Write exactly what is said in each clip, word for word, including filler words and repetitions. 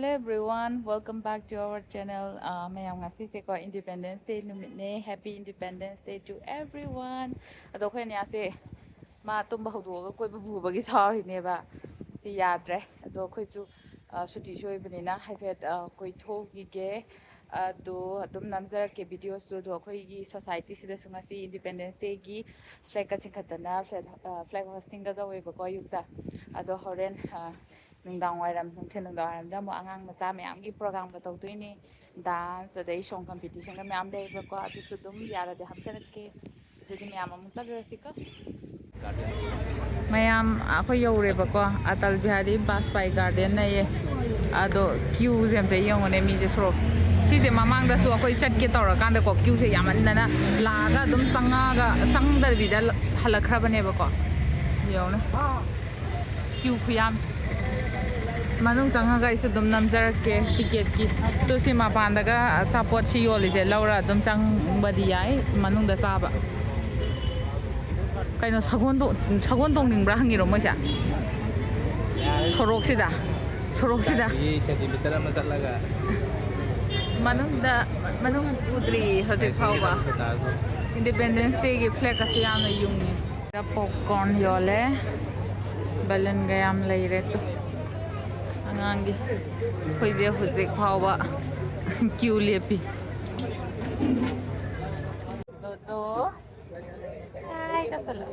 Everyone, welcome back to our channel. ꯑꯥ, ꯃꯌꯥꯝ, ꯉꯁꯤꯁꯦꯀꯣ, Independence Day ꯅꯨꯃꯤꯠꯅꯦ꯫ Happy Independence Day to everyone. ꯑꯗꯣ ꯑꯩꯈꯣꯏ ꯑꯅꯤꯌꯥꯁꯦ ꯃꯥ ꯇꯨꯝꯕ ꯍꯧꯗꯣꯛꯑꯒ ꯀꯣꯏꯕ ꯄꯨꯕꯒꯤ ꯁꯥꯎꯔꯤꯅꯦꯕ꯫ ꯁꯤ ꯌꯥꯗ꯭ꯔꯦ꯫ ꯑꯗꯣ ꯑꯩꯈꯣꯏꯁꯨ, ꯑꯥ, ꯁꯨꯇꯤꯁꯨ ꯑꯣꯏꯕꯅꯤꯅ ꯍꯥꯏꯐꯦꯠ, ꯑꯥ, ꯀꯣꯏꯊꯣꯛꯈꯤꯒꯦ꯫ ꯑꯗꯣ ꯑꯗꯨꯝ ꯅꯝꯖꯔꯛꯀꯦ videoꯁꯨ꯫ ꯑꯗꯣ ꯑꯩꯈꯣꯏꯒꯤ societyꯁꯤꯗꯁꯨ ꯉꯁꯤ Independence Dayꯒꯤ flagꯀ ꯆꯤꯡꯈꯠꯇꯅ flag, ꯑꯥ, flag hoistingꯒ ꯇꯧꯋꯦꯕꯀꯣ ꯑꯌꯨꯛꯇ꯫ ꯑꯗꯣ ꯍꯣꯔꯦꯟ, ꯑꯥ, ꯅꯨꯡꯗꯥꯡ ꯋꯥꯏꯔꯝ, ꯅꯨꯡꯊꯤꯜ ꯅꯨꯡꯗꯥꯡ ꯋꯥꯏꯔꯝꯗ ꯑꯃꯨꯛ ꯑꯉꯥꯡ ꯃꯆꯥ ꯃꯌꯥꯝꯒꯤ programꯒ ꯇꯧꯗꯣꯏꯅꯦ꯫ Dance, ꯑꯗꯩ song competitionꯒ ꯃꯌꯥꯝ ꯂꯩꯌꯦꯕꯀꯣ꯫ ꯑꯗꯨꯁꯨ ꯑꯗꯨꯝ ꯌꯥꯔꯗꯤ ꯍꯥꯞꯆꯔꯛꯀꯦ꯫ ꯑꯗꯨꯗꯤ ꯃꯌꯥꯝ ꯑꯃꯨꯛ ꯆꯠꯂꯨꯔꯁꯤꯀꯣ꯫ ꯃꯌꯥꯝ, ꯑꯩꯈꯣꯏ ꯌꯧꯔꯦꯕꯀꯣ꯫ ꯑꯇꯜ ꯕꯤꯍꯥꯔꯤ ꯕꯥꯖꯄꯥꯏ garden ꯅꯌꯦ꯫ ꯑꯗꯣ queueꯁꯦ ꯑꯝꯇ ꯌꯦꯡꯉꯨꯅꯦ, ꯃꯤꯁꯦ ꯁꯣꯔꯣꯛ꯫ ꯁꯤꯁꯦ ꯃꯃꯥꯡꯗꯁꯨ ꯑꯩꯈꯣꯏ ꯆꯠꯀꯦ ꯇꯧꯔꯀꯥꯟꯗꯀꯣ, queueꯁꯦ ꯌꯥꯝꯃꯟꯗꯅ ꯂꯥꯛꯑꯒ ꯑꯗꯨꯝ ꯆꯪꯉꯛꯑꯒ, ꯆꯪꯗꯕꯤꯗ ꯍꯜꯂꯛꯈ꯭ꯔꯕꯅꯦꯕꯀꯣ꯫ ꯌꯦꯡꯉꯨꯅꯦ꯫ Queue ꯈꯨꯌꯥꯝ꯫ ꯃꯅꯨꯡ ꯆꯪꯉꯒ ꯑꯩꯁꯨ ꯑꯗꯨꯝ ꯅꯝꯖꯔꯛꯀꯦ ticketꯀꯤ꯫ ꯇꯨ ꯁꯤ ꯃꯄꯥꯟꯗꯒ ꯑꯆꯥꯄꯣꯠꯁꯤ ꯌꯣꯜꯂꯤꯁꯦ ꯂꯧꯔ ꯑꯗꯨꯝ ꯆꯪꯕꯗꯤ ꯌꯥꯏ ꯃꯅꯨꯡꯗ ꯆꯥꯕ꯫ ꯀꯩꯅꯣ, ꯁꯒꯣꯜ ꯇꯣ-, ꯁꯒꯣꯜ ꯇꯣꯡꯅꯤꯡꯕ꯭ꯔꯥ ꯍꯪꯉꯤꯔꯣ ꯃꯣꯏꯁꯦ? ꯁꯣꯔꯣꯛꯁꯤꯗ, ꯁꯣꯔꯣꯛꯁꯤꯗ꯫ ꯀꯥꯏꯗꯒꯤ centimeter ꯑꯃ ꯆꯠꯂꯒ꯫ ꯃꯅꯨꯡꯗ, ꯃꯅꯨꯡ ꯎꯗ꯭ꯔꯤ ꯍꯧꯖꯤꯛ ꯐꯥꯎꯕ꯫ Independence Dayꯒꯤ flagꯀꯁꯨ ꯌꯥꯝꯅ ꯌꯨꯡꯉꯤ꯫ ꯁꯤꯗ popcorn ꯌꯣꯜꯂꯦ꯫ Balloonꯒ ꯌꯥꯝ ꯂꯩꯔꯦ꯫ ꯇꯨ, ꯑꯉꯥꯡꯒꯤ꯫ ꯑꯩꯈꯣꯏꯁꯦ ꯍꯧꯖꯤꯛ ꯐꯥꯎꯕ queue ꯂꯦꯞꯄꯤ꯫ ꯗꯣꯗꯣ꯫ Hi ꯇꯧꯁꯜꯂꯣ꯫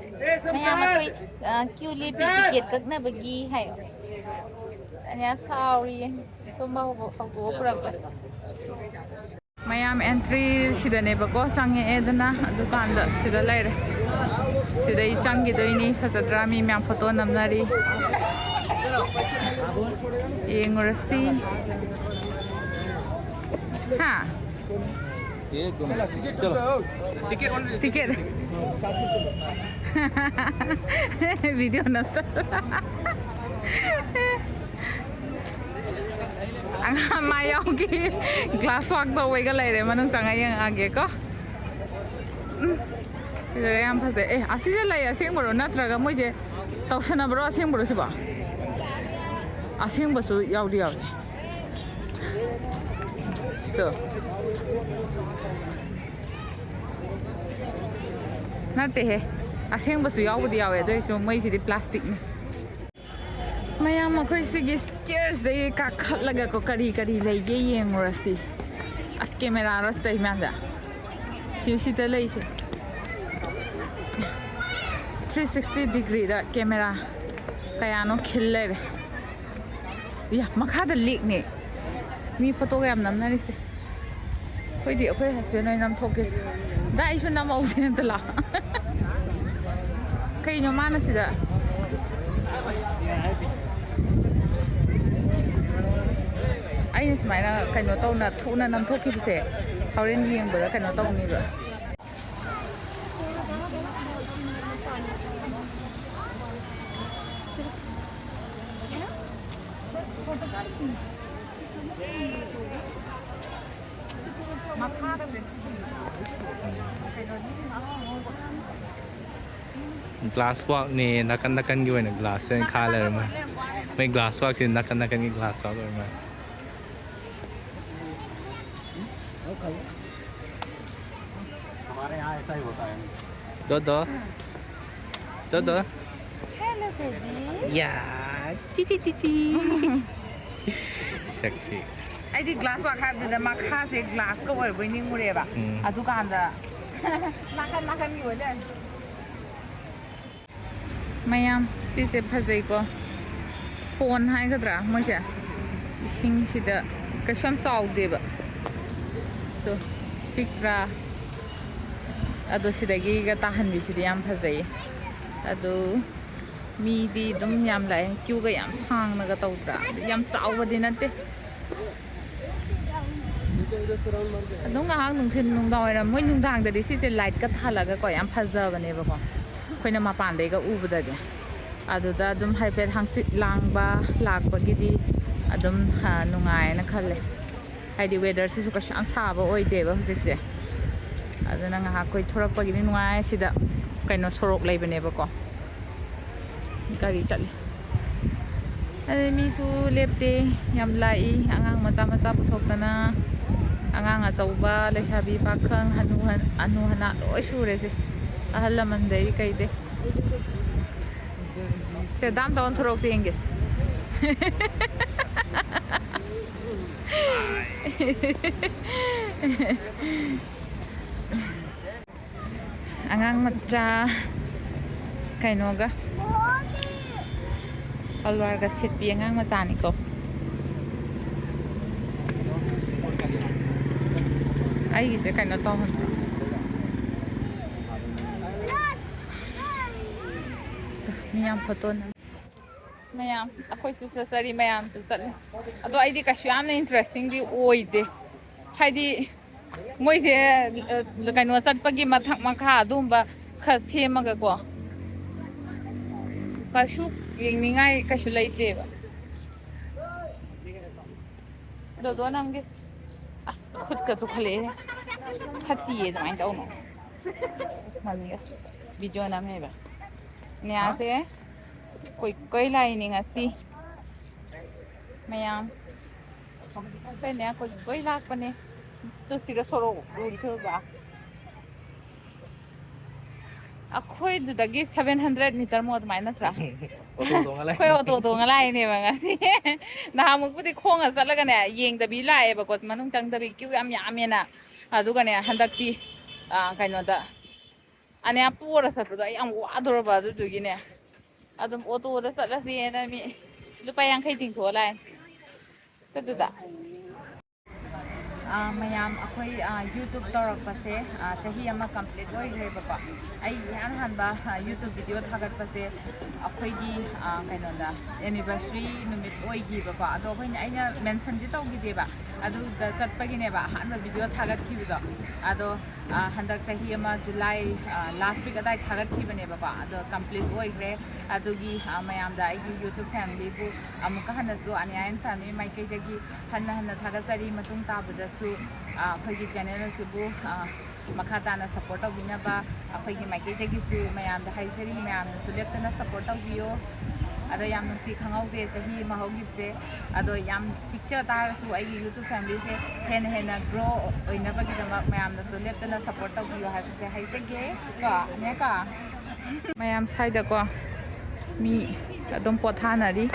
ꯃꯌꯥꯝ ꯑꯩꯈꯣꯏ, ꯑ, queue ꯂꯦꯞꯄꯤ ticket ꯀꯛꯅꯕꯒꯤ ꯍꯥꯏꯌꯣ꯫ ꯑꯅꯤꯌꯥ ꯁꯥꯎꯔꯤꯌꯦ꯫ ꯇꯨꯝꯕ ꯍꯧꯗꯣꯛ-, ꯍꯧꯗꯣꯛꯑ ꯄꯨꯔꯛꯄ꯫ ꯃꯌꯥꯝ entry ꯁꯤꯗꯅꯦꯕꯀꯣ, ꯆꯪꯉꯛꯑꯦꯗꯅ, ꯑꯗꯨꯀꯥꯟꯗ ꯁꯤꯗ ꯂꯩꯔꯦ꯫ ꯁꯤꯗꯩ ꯆꯪꯈꯤꯗꯣꯏꯅꯤ꯫ ꯐꯖꯗ꯭ꯔꯥ? ꯃꯤ ꯃꯌꯥꯝ photo ꯅꯝꯅꯔꯤ꯫ ꯌꯦꯡꯉꯨꯔꯁꯤ꯫ ꯍꯥ? ये दोनों। चलो। Ticket। Video ꯅꯝꯁꯜ꯫ ꯑꯉꯥꯡ ꯃꯥ ꯌꯥꯎꯒꯦ꯫ Glass walk ꯇꯧꯕꯩꯒ ꯂꯩꯔꯦ꯫ ꯃꯅꯨꯡ ꯆꯪꯉ ꯌꯦꯡꯉꯛꯑꯒꯦꯀꯣ꯫ ꯎꯝ꯫ ꯁꯤꯗ ꯌꯥꯝ ꯐꯖꯩ꯫ ꯑꯦ, ꯑꯁꯤꯁꯦ ꯂꯩ ꯑꯁꯦꯡꯕꯔꯣ? ꯅꯠꯇ꯭ꯔꯒ ꯃꯣꯏꯁꯦ ꯇꯧꯁꯟꯅꯕꯔꯣ? ꯑꯁꯦꯡꯕꯔꯣ ꯁꯤꯕꯣ? ꯑꯁꯦꯡꯕꯁꯨ ꯌꯥꯎꯗꯤ ꯌꯥꯎꯋꯦ꯫ ꯅꯠꯇꯦꯍꯦ, ꯑꯁꯦꯡꯕꯁꯨ ꯌꯥꯎꯕꯨꯗꯤ ꯌꯥꯎꯋꯦ, ꯑꯗꯨ ꯑꯣꯏꯔꯁꯨ ꯃꯣꯏꯁꯤꯗꯤ ꯄ꯭ꯂꯥꯁꯇꯤꯛꯅꯤ꯫ ꯃꯌꯥꯝ, ꯑꯩꯈꯣꯏ ꯁꯤꯒꯤ ꯁ꯭ꯇꯤꯌꯔꯁꯤꯗꯒꯤ ꯀꯥꯈꯠꯂꯒꯀꯣ, ꯀꯔꯤ ꯀꯔꯤ ꯂꯩꯒꯦ ꯌꯦꯡꯉꯨꯔꯁꯤ꯫ ꯑꯁ, ꯀꯦꯃꯦꯔꯥꯔꯣ ꯁꯤꯗ ꯃꯌꯥꯝꯁꯦ? ꯁꯤ, ꯁꯤꯗ ꯂꯩꯁꯦ꯫ ꯊ꯭ꯔꯤ ꯁꯤꯛꯁꯇꯤ ꯗꯤꯒ꯭ꯔꯤꯗ ꯀꯦꯃꯦꯔꯥ ꯀꯌꯥꯅꯣ ꯈꯤꯜ ꯂꯩꯔꯦ꯫ ꯌꯥ, ꯃꯈꯥꯗ ꯂꯦꯛꯅꯦ꯫ ꯃꯤ ꯐꯣꯇꯣꯒ ꯌꯥꯝ ꯅꯝꯅꯔꯤꯁꯦ꯫ ꯑꯩꯈꯣꯏꯗꯤ ꯑꯩꯈꯣꯏ ꯍꯁꯕꯦꯟ ꯑꯣꯏꯅ ꯅꯝꯊꯣꯛꯀꯦꯁꯦ꯫ ꯗꯥ, ꯑꯩꯁꯨ ꯅꯝꯍꯧꯁꯦ ꯑꯝꯇ ꯂꯥꯛꯑꯣ꯫ ꯀꯩꯅꯣ ꯃꯥꯅ ꯁꯤꯗ? ꯑꯩꯅ ꯁꯨꯃꯥꯏꯅ ꯀꯩꯅꯣ ꯇꯧꯅ ꯊꯨꯅ ꯅꯝꯊꯣꯛꯈꯤꯕꯁꯦ ꯍꯣꯔꯦꯟ ꯌꯦꯡꯕꯗ ꯀꯩꯅꯣ ꯇꯧꯅꯤꯕ꯫ ꯒ꯭ꯂꯥꯁ ꯋꯥꯛꯅꯦ, ꯅꯥꯀꯟ ꯅꯥꯀꯟꯒꯤ ꯑꯣꯏꯅ ꯒ꯭ꯂꯥꯁ ꯑꯣꯏꯅ ꯈꯥ ꯂꯩꯔꯝꯃꯦ꯫ ꯃꯣꯏ ꯒ꯭ꯂꯥꯁ ꯋꯥꯛꯁꯦ ꯅꯥꯀꯟ ꯅꯥꯀꯟꯒꯤ ꯒ꯭ꯂꯥꯁ ꯋꯥꯛ ꯑꯣꯏꯔꯝꯃꯦ꯫ हमारे यहाँ ऐसा ही होता है। ꯗꯣꯗꯣ꯫ ꯗꯣꯗꯣ꯫ Hello, baby. ꯌꯥ꯫ ꯇꯤ ꯇꯤ ꯇꯤ ꯇꯤ꯫ ꯁꯛꯁꯤ꯫ ꯑꯩꯗꯤ ꯒ꯭ꯂꯥꯁ ꯋꯥꯛ ꯍꯥꯏꯕꯗꯨꯗ ꯃꯈꯥꯁꯦ ꯒ꯭ꯂꯥꯁꯀ ꯑꯣꯏꯕꯣꯏ ꯅꯤꯡꯉꯨꯔꯦꯕ꯫ ꯎꯝ꯫ ꯑꯗꯨꯀꯥꯟꯗ ꯅꯥꯀꯟ ꯅꯥꯀꯟꯒꯤ ꯑꯣꯏ ꯂꯩꯔꯝꯃꯦ꯫ ꯃꯌꯥꯝ, ꯁꯤꯁꯦ ꯐꯖꯩꯀꯣ꯫ ꯄꯣꯟ ꯍꯥꯏꯒꯗ꯭ꯔꯥ ꯃꯣꯏꯁꯦ? ꯏꯁꯤꯡꯁꯤꯗ ꯀꯩꯁꯨ ꯌꯥꯝ ꯆꯥꯎꯗꯦꯕ꯫ ꯑꯗꯣ ꯄꯤꯛꯄ꯭ꯔꯥ? ꯑꯗꯣ ꯁꯤꯗꯒꯤꯒ ꯇꯥꯍꯟꯕꯤꯁꯤꯗꯤ ꯌꯥꯝ ꯐꯖꯩꯌꯦ꯫ ꯑꯗꯣ ꯃꯤꯗꯤ ꯑꯗꯨꯝ ꯌꯥꯝ ꯂꯥꯛꯑꯦ꯫ ꯀ꯭ꯌꯨꯒ ꯌꯥꯝ ꯁꯥꯡꯅꯒ ꯇꯧꯗ꯭ꯔꯥ? ꯑꯗꯨ ꯌꯥꯝ ꯆꯥꯎꯕꯗꯤ ꯅꯠꯇꯦ꯫ ꯑꯗꯨꯝ ꯉꯥꯏꯍꯥꯛ ꯅꯨꯡꯊꯤꯜ ꯅꯨꯡꯗꯥꯡ ꯋꯥꯏꯔꯝ, ꯃꯣꯏ ꯅꯨꯡꯗꯥꯡꯗꯗꯤ ꯁꯤꯁꯦ ꯂꯥꯏꯠꯀ ꯊꯥꯜꯂꯒꯀꯣ, ꯌꯥꯝ ꯐꯖꯕꯅꯦꯕꯀꯣ, ꯑꯩꯈꯣꯏꯅ ꯃꯄꯥꯟꯗꯩꯒ ꯎꯕꯗꯗꯤ꯫ ꯑꯗꯨꯗ ꯑꯗꯨꯝ ꯍꯥꯏꯐꯦꯠ ꯍꯪꯆꯤꯠ ꯂꯥꯡꯕ ꯂꯥꯛꯄꯒꯤꯗꯤ ꯑꯗꯨꯝ, ꯑ, ꯅꯨꯡꯉꯥꯏꯅ ꯈꯜꯂꯦ꯫ ꯍꯥꯏꯗꯤ ꯋꯦꯗꯔꯁꯤꯁꯨ ꯀꯩꯁꯨ ꯌꯥꯝ ꯁꯥꯕ ꯑꯣꯏꯗꯦꯕ ꯍꯧꯖꯤꯛꯁꯦ꯫ ꯑꯗꯨꯅ ꯉꯥꯏꯍꯥꯛ ꯀꯣꯏꯊꯣꯔꯛꯄꯒꯤꯗꯤ ꯅꯨꯡꯉꯥꯏ꯫ ꯁꯤꯗ ꯀꯩꯅꯣ ꯁꯣꯔꯣꯛ ꯂꯩꯕꯅꯦꯕꯀꯣ꯫ ꯒꯥꯔꯤ ꯆꯠꯂꯤ꯫ ꯑꯗꯩ ꯃꯤꯁꯨ ꯂꯦꯞꯇꯦ, ꯌꯥꯝ ꯂꯥꯛꯏ꯫ ꯑꯉꯥꯡ ꯃꯆꯥ ꯃꯆꯥ ꯄꯨꯊꯣꯛꯇꯅ ꯑꯉꯥꯡ ꯑꯆꯧꯕ, ꯂꯩꯁꯥꯕꯤ ꯄꯥꯈꯪ, ꯍꯅꯨ ꯍꯟ-, ꯑꯅꯨ ꯍꯅꯥ ꯂꯣꯏ ꯁꯨꯔꯦꯁꯦ꯫ ꯑꯍꯜ ꯂꯃꯟꯗꯩ ꯀꯩꯗꯩ꯫ ꯁꯦ, ꯗꯥꯝꯗ ꯑꯣꯟꯊꯣꯔꯛꯁꯦ ꯌꯦꯡꯒꯦꯁꯦ꯫ ꯑꯉꯥꯡ ꯃꯆꯥ ꯀꯩꯅꯣꯒ ꯁꯜꯋꯥꯔꯒ ꯁꯦꯠꯄꯤ ꯑꯉꯥꯡ ꯃꯆꯥꯅꯤꯀꯣ꯫ ꯑꯩꯒꯤꯁꯦ ꯀꯩꯅꯣ ꯇꯧꯍꯟꯕ꯫ ꯃꯤ ꯌꯥꯝ ꯐꯣꯇꯣ ꯅꯝ-, ꯃꯌꯥꯝ ꯑꯩꯈꯣꯏꯁꯨ ꯆꯠꯆꯔꯤ, ꯃꯌꯥꯝꯁꯨ ꯆꯠꯂꯤ꯫ ꯑꯗꯣ ꯑꯩꯗꯤ ꯀꯩꯁꯨ ꯌꯥꯝꯅ ꯏꯟꯇꯔꯦꯁꯇꯤꯡꯗꯤ ꯑꯣꯏꯗꯦ, ꯍꯥꯏꯗꯤ ꯃꯣꯏꯁꯦ, ꯑ, ꯀꯩꯅꯣ ꯆꯠꯄꯒꯤ ꯃꯊꯛ ꯃꯈꯥ ꯑꯗꯨꯝꯕ ꯈꯔ ꯁꯦꯝꯃꯒꯀꯣ, ꯀꯩꯁꯨ ꯌꯦꯡꯅꯤꯡꯉꯥꯏ ꯀꯩꯁꯨ ꯂꯩꯇꯦꯕ꯫ ꯗꯣꯗꯣ ꯅꯪꯒꯤ ꯑꯁ ꯈꯨꯠꯀꯁꯨ ꯈꯜꯂꯛꯑꯦ, ꯐꯠꯇꯤꯌꯦ ꯑꯗꯨꯃꯥꯏꯅ ꯇꯧꯅꯣ꯫ ꯃꯃꯤꯒ ꯚꯤꯗꯤꯑꯣ ꯅꯝꯃꯦꯕ꯫ ꯅꯤꯌꯥꯁꯦ ꯀꯣꯏ ꯀꯣꯏ ꯂꯥꯛꯏꯅꯦ ꯉꯁꯤ꯫ ꯃꯌꯥꯝ ꯑꯩꯈꯣꯏꯅꯦ ꯀꯣꯏ ꯀꯣꯏ ꯂꯥꯛꯄꯅꯦ꯫ ꯇꯨ ꯁꯤꯗ ꯁꯣꯔꯣꯛ ꯎꯔꯤꯁꯦ ꯎꯕ꯭ꯔꯥ? ꯑꯩꯈꯣꯏꯗꯨꯗꯒꯤ seven hundred meter ꯃꯨꯛ ꯑꯗꯨꯃꯥꯏꯅ ꯅꯠꯇ꯭ꯔꯥ? ꯑꯣꯇꯣ ꯇꯣꯡꯉ ꯂꯥꯛꯑꯦ꯫ ꯑꯩꯈꯣꯏ ꯑꯣꯇꯣ ꯇꯣꯡꯉ ꯂꯥꯛꯏꯅꯦꯕ ꯉꯁꯤ꯫ ꯅꯍꯥꯟꯃꯨꯛꯄꯨꯗꯤ ꯈꯣꯡꯉ ꯆꯠꯂꯒꯅꯦ, ꯌꯦꯡꯗꯕꯤ ꯂꯥꯛꯑꯦꯕꯀꯣ, ꯃꯅꯨꯡ ꯆꯪꯗꯕꯤ ꯀ꯭ꯌꯨ ꯌꯥꯝ ꯌꯥꯝꯃꯦꯅ꯫ ꯑꯗꯨꯒꯅꯦ ꯍꯟꯗꯛꯇꯤ, ꯑ, ꯀꯩꯅꯣꯗ ꯑꯅꯦ ꯄꯣꯔ ꯆꯠꯄꯗꯣ ꯑꯩ ꯌꯥꯝ ꯋꯥꯗꯣꯔꯕ, ꯑꯗꯨꯗꯨꯒꯤꯅꯦ ꯑꯗꯨꯝ ꯑꯣꯇꯣꯗ ꯆꯠꯂꯁꯦꯅ ꯃꯤ ꯂꯨꯄꯥ ꯌꯥꯡꯈꯩ ꯇꯤꯡꯊꯣꯛꯑ ꯂꯥꯛꯑꯦ꯫ ꯆꯠꯇꯨꯗ꯫ ꯑ, ꯃꯌꯥꯝ ꯑꯩꯈꯣꯏ, ꯑ, YouTube ꯇꯧꯔꯛꯄꯁꯦ, ꯑ, ꯆꯍꯤ ꯑꯃ complete ꯑꯣꯏꯈ꯭ꯔꯦꯕꯀꯣ꯫ ꯑꯩ ꯏꯍꯥꯟ ꯍꯥꯟꯕ, ꯑ, YouTube video ꯊꯥꯒꯠꯄꯁꯦ ꯑꯩꯈꯣꯏꯒꯤ, ꯑ, ꯀꯩꯅꯣꯗ anniversary ꯅꯨꯃꯤꯠ ꯑꯣꯏꯈꯤꯕꯀꯣ꯫ ꯑꯗꯣ ꯑꯩꯈꯣꯏꯅ, ꯑꯩꯅ mentionꯗꯤ ꯇꯧꯈꯤꯗꯦꯕ, ꯑꯗꯨꯗ ꯆꯠꯄꯒꯤꯅꯦꯕ ꯑꯍꯥꯟꯕ video ꯊꯥꯒꯠꯈꯤꯕꯗꯣ꯫ ꯑꯗꯣ, ꯑ, ꯍꯟꯗꯛ ꯆꯍꯤ ꯑꯃ July, ꯑ, last week ꯑꯗꯥꯏ ꯊꯥꯒꯠꯈꯤꯕꯅꯦꯕꯀꯣ꯫ ꯑꯗꯣ complete ꯑꯣꯏꯈ꯭ꯔꯦ꯫ ꯑꯗꯨꯒꯤ, ꯑ, ꯃꯌꯥꯝꯗ, ꯑꯩꯒꯤ YouTube familyꯕꯨ ꯑꯃꯨꯛꯀ ꯍꯟꯅꯁꯨ ꯑꯅꯤꯌꯥ and family ꯃꯥꯏꯀꯩꯗꯒꯤ ꯍꯟꯅ ꯍꯟꯅ ꯊꯥꯒꯠꯆꯔꯤ꯫ ꯃꯇꯨꯡ ꯇꯥꯕꯗꯁꯨ, ꯑ, ꯑꯩꯈꯣꯏꯒꯤ channel ꯑꯁꯤꯕꯨ, ꯑ, ꯃꯈꯥ ꯇꯥꯅ support ꯇꯧꯕꯤꯅꯕ ꯑꯩꯈꯣꯏꯒꯤ ꯃꯥꯏꯀꯩꯗꯒꯤꯁꯨ ꯃꯌꯥꯝꯗ ꯍꯥꯏꯖꯔꯤ꯫ ꯃꯌꯥꯝꯅꯁꯨ ꯂꯦꯞꯇꯅ support ꯇꯧꯕꯤꯌꯣ꯫ ꯑꯗꯣ ꯌꯥꯝ ꯅꯨꯡꯁꯤ ꯈꯪꯍꯧꯗꯦ ꯆꯍꯤ ꯑꯃ ꯍꯧꯈꯤꯕꯁꯦ꯫ ꯑꯗꯣ ꯌꯥꯝ ꯄꯤꯛꯆ ꯇꯥꯔꯁꯨ ꯑꯩꯒꯤ YouTube familyꯁꯦ ꯍꯦꯟꯅ ꯍꯦꯟꯅ grow ꯑꯣꯏꯅꯕꯒꯤꯗꯃꯛ ꯃꯌꯥꯝꯅꯁꯨ ꯂꯦꯞꯇꯅ support ꯇꯧꯕꯤꯌꯨ ꯍꯥꯏꯕꯁꯦ ꯍꯥꯏꯖꯒꯦ꯫ ꯀꯣ ꯅꯦꯀꯣ꯫ ꯃꯌꯥꯝ ꯁ꯭ꯋꯥꯏꯗꯀꯣ ꯃꯤ ꯑꯗꯨꯝ ꯄꯣꯊꯥꯅꯔꯤ꯫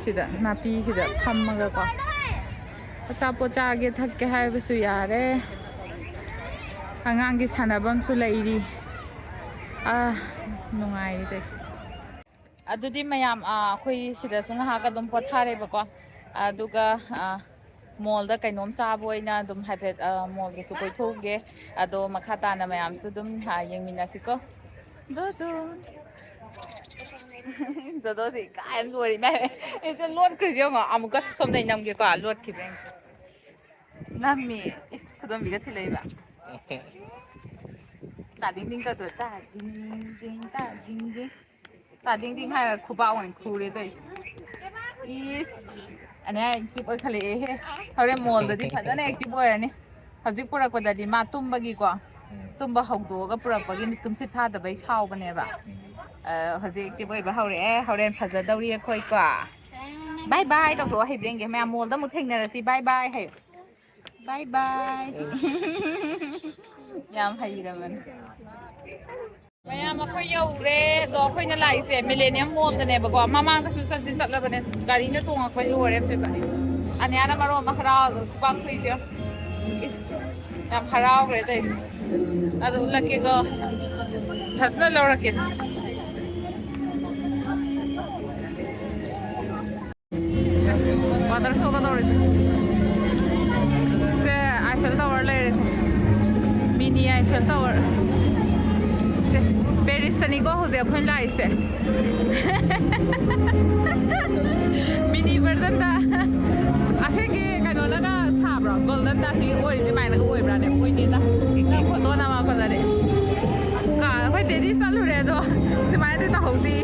ꯁꯤꯗ ꯅꯥꯄꯤꯁꯤꯗ ꯐꯝꯃꯒꯀꯣ ꯑꯆꯥꯄꯣꯠ ꯆꯥꯒꯦ ꯊꯛꯀꯦ ꯍꯥꯏꯕꯁꯨ ꯌꯥꯔꯦ꯫ ꯑꯉꯥꯡꯒꯤ ꯁꯥꯟꯅꯐꯝꯁꯨ ꯂꯩꯔꯤ꯫ ꯑꯥ, ꯅꯨꯡꯉꯥꯏꯔꯤ ꯇꯧꯔꯤꯁꯦ꯫ ꯑꯗꯨꯗꯤ ꯃꯌꯥꯝ, ꯑꯥ, ꯑꯩꯈꯣꯏ ꯁꯤꯗꯁꯨ ꯉꯥꯏꯍꯥꯛ ꯑꯗꯨꯝ ꯄꯣꯊꯥꯔꯦꯕꯀꯣ꯫ ꯑꯗꯨꯒ, ꯑꯥ, mallꯗ ꯀꯩꯅꯣꯝ ꯆꯥꯕ ꯑꯣꯏꯅ ꯑꯗꯨꯝ ꯍꯥꯏꯐꯦꯠ, ꯑꯥ, mallꯒꯤꯁꯨ ꯀꯣꯏꯊꯣꯛꯎꯒꯦ꯫ ꯑꯗꯣ ꯃꯈꯥ ꯇꯥꯅ ꯃꯌꯥꯝꯁꯨ ꯑꯗꯨꯝ, ꯑꯥ, ꯌꯦꯡꯃꯤꯟꯅꯁꯤꯀꯣ꯫ ꯗꯣꯗꯣ꯫ ꯗꯣꯗꯣꯁꯦ ꯏꯀꯥꯏ ꯑꯃ ꯂꯣꯏꯔꯦ ꯏꯃꯥꯏ꯫ ꯑꯩꯁꯦ ꯂꯣꯠꯈ꯭ꯔꯤꯁꯦ ꯌꯦꯡꯉꯣ꯫ ꯑꯃꯨꯛꯀ ꯁꯣꯝꯗꯩ ꯅꯝꯒꯦꯀꯣ, ꯂꯣꯠꯈꯤꯕ꯭ꯔꯥ ꯌꯦꯡꯒꯦ꯫ ꯅꯝꯃꯤ꯫ ꯏꯁ, ꯈꯨꯗꯣꯝꯕꯤꯒ ꯊꯤꯜꯂꯛꯏꯕ꯫ ꯇꯥꯗꯤꯡ ꯗꯤꯡ ꯇꯧꯗꯣꯏ, ꯇꯥꯗꯤꯡ ꯗꯤꯡ, ꯇꯥꯗꯤꯡ ꯗꯤꯡ꯫ ꯇꯥꯗꯤꯡ ꯗꯤꯡ ꯍꯥꯏꯔꯒ ꯈꯨꯕꯥꯛ ꯑꯣꯏꯅ ꯈꯨꯔꯦ ꯇꯧꯔꯤꯁꯦ꯫ ꯏꯁ, ꯑꯅꯦ active ꯑꯣꯏꯈꯠꯂꯛꯑꯦꯍꯦ꯫ ꯍꯣꯔꯦꯟ mallꯗꯗꯤ ꯐꯖꯅ active ꯑꯣꯏꯔꯅꯤ꯫ ꯍꯧꯖꯤꯛ ꯄꯨꯔꯛꯄꯗꯗꯤ ꯃꯥ ꯇꯨꯝꯕꯒꯤꯀꯣ꯫ ꯎꯝ꯫ ꯇꯨꯝꯕ ꯍꯧꯗꯣꯛꯑꯒ ꯄꯨꯔꯛꯄꯒꯤ ꯇꯨꯝꯁꯤꯠ ꯐꯥꯗꯕꯩ ꯁꯥꯎꯕꯅꯦꯕ꯫ ꯎꯝ꯫ ꯑ, ꯍꯧꯖꯤꯛ active ꯑꯣꯏꯕ ꯍꯧꯔꯛꯑꯦ꯫ ꯍꯣꯔꯦꯟ ꯐꯖꯗꯧꯔꯤ ꯑꯩꯈꯣꯏꯀꯣ꯫ Bye bye ꯇꯧꯊꯣꯛꯑꯣ ꯍꯩꯕ꯭ꯔꯦꯡꯒꯦ꯫ ꯃꯌꯥꯝ mallꯗ ꯑꯃꯨꯛ ꯊꯦꯡꯅꯔꯁꯤ꯫ Bye bye ꯍꯥꯏꯌꯨ꯫ Bye bye꯫ ꯌꯥꯝ ꯍꯩꯔꯕꯅꯤ꯫ ꯃꯌꯥꯝ ꯑꯩꯈꯣꯏ ꯌꯧꯔꯦ꯫ ꯑꯗꯣ ꯑꯩꯈꯣꯏꯅ ꯂꯥꯛꯏꯁꯦ Millennium mallꯗꯅꯦꯕꯀꯣ꯫ ꯃꯃꯥꯡꯗꯁꯨ ꯆꯠꯇꯤ ꯆꯠꯂꯕꯅꯦ꯫ ꯒꯥꯔꯤꯅ ꯇꯣꯡꯉꯛꯄꯩ ꯂꯣꯏꯔꯦ ꯑꯝꯇꯣꯏꯕ꯫ ꯑꯅꯤꯌꯥꯅ ꯃꯔꯣꯟ ꯑꯃ ꯍꯔꯥꯎ ꯈꯨꯕꯥꯛ ꯈꯨꯏꯁꯦ꯫ ꯏꯁ, ꯌꯥꯝ ꯍꯔꯥꯎꯈ꯭ꯔꯦ ꯇꯧꯏꯁꯦ꯫ ꯑꯗꯨ ꯎꯠꯂꯛꯀꯦꯀꯣ꯫ ꯐꯖꯅ ꯂꯧꯔꯛꯀꯦ꯫ Water showꯒ ꯇꯧꯔꯤꯁꯦ꯫ ꯁꯦ, Eiffel Tower ꯂꯩꯔꯦ꯫ Mini Eiffel Tower꯫ ꯁꯦ, Parisꯇꯅꯤꯀꯣ ꯍꯧꯖꯤꯛ ꯑꯩꯈꯣꯏꯅ ꯂꯥꯛꯏꯁꯦ꯫ Mini versionꯗ꯫ ꯑꯁꯦꯡꯒꯤ ꯀꯩꯅꯣꯅꯒ ꯁꯥꯕ꯭ꯔꯣ? Goldenꯗ ꯑꯁꯤꯒꯤ ꯑꯣꯏꯔꯤꯁꯦ ꯑꯗꯨꯃꯥꯏꯅꯒ ꯑꯣꯏꯕ꯭ꯔꯥꯅꯦ? ꯑꯣꯏꯗꯦꯗ꯫ ꯅꯪ photo ꯅꯝꯃꯛꯄꯗꯗꯤ꯫ ꯀ-, ꯑꯩꯈꯣꯏ daddy ꯆꯠꯂꯨꯔꯦ ꯑꯗꯣ ꯁꯨꯃꯥꯏꯅꯗꯤ ꯇꯧꯍꯧꯗꯦ꯫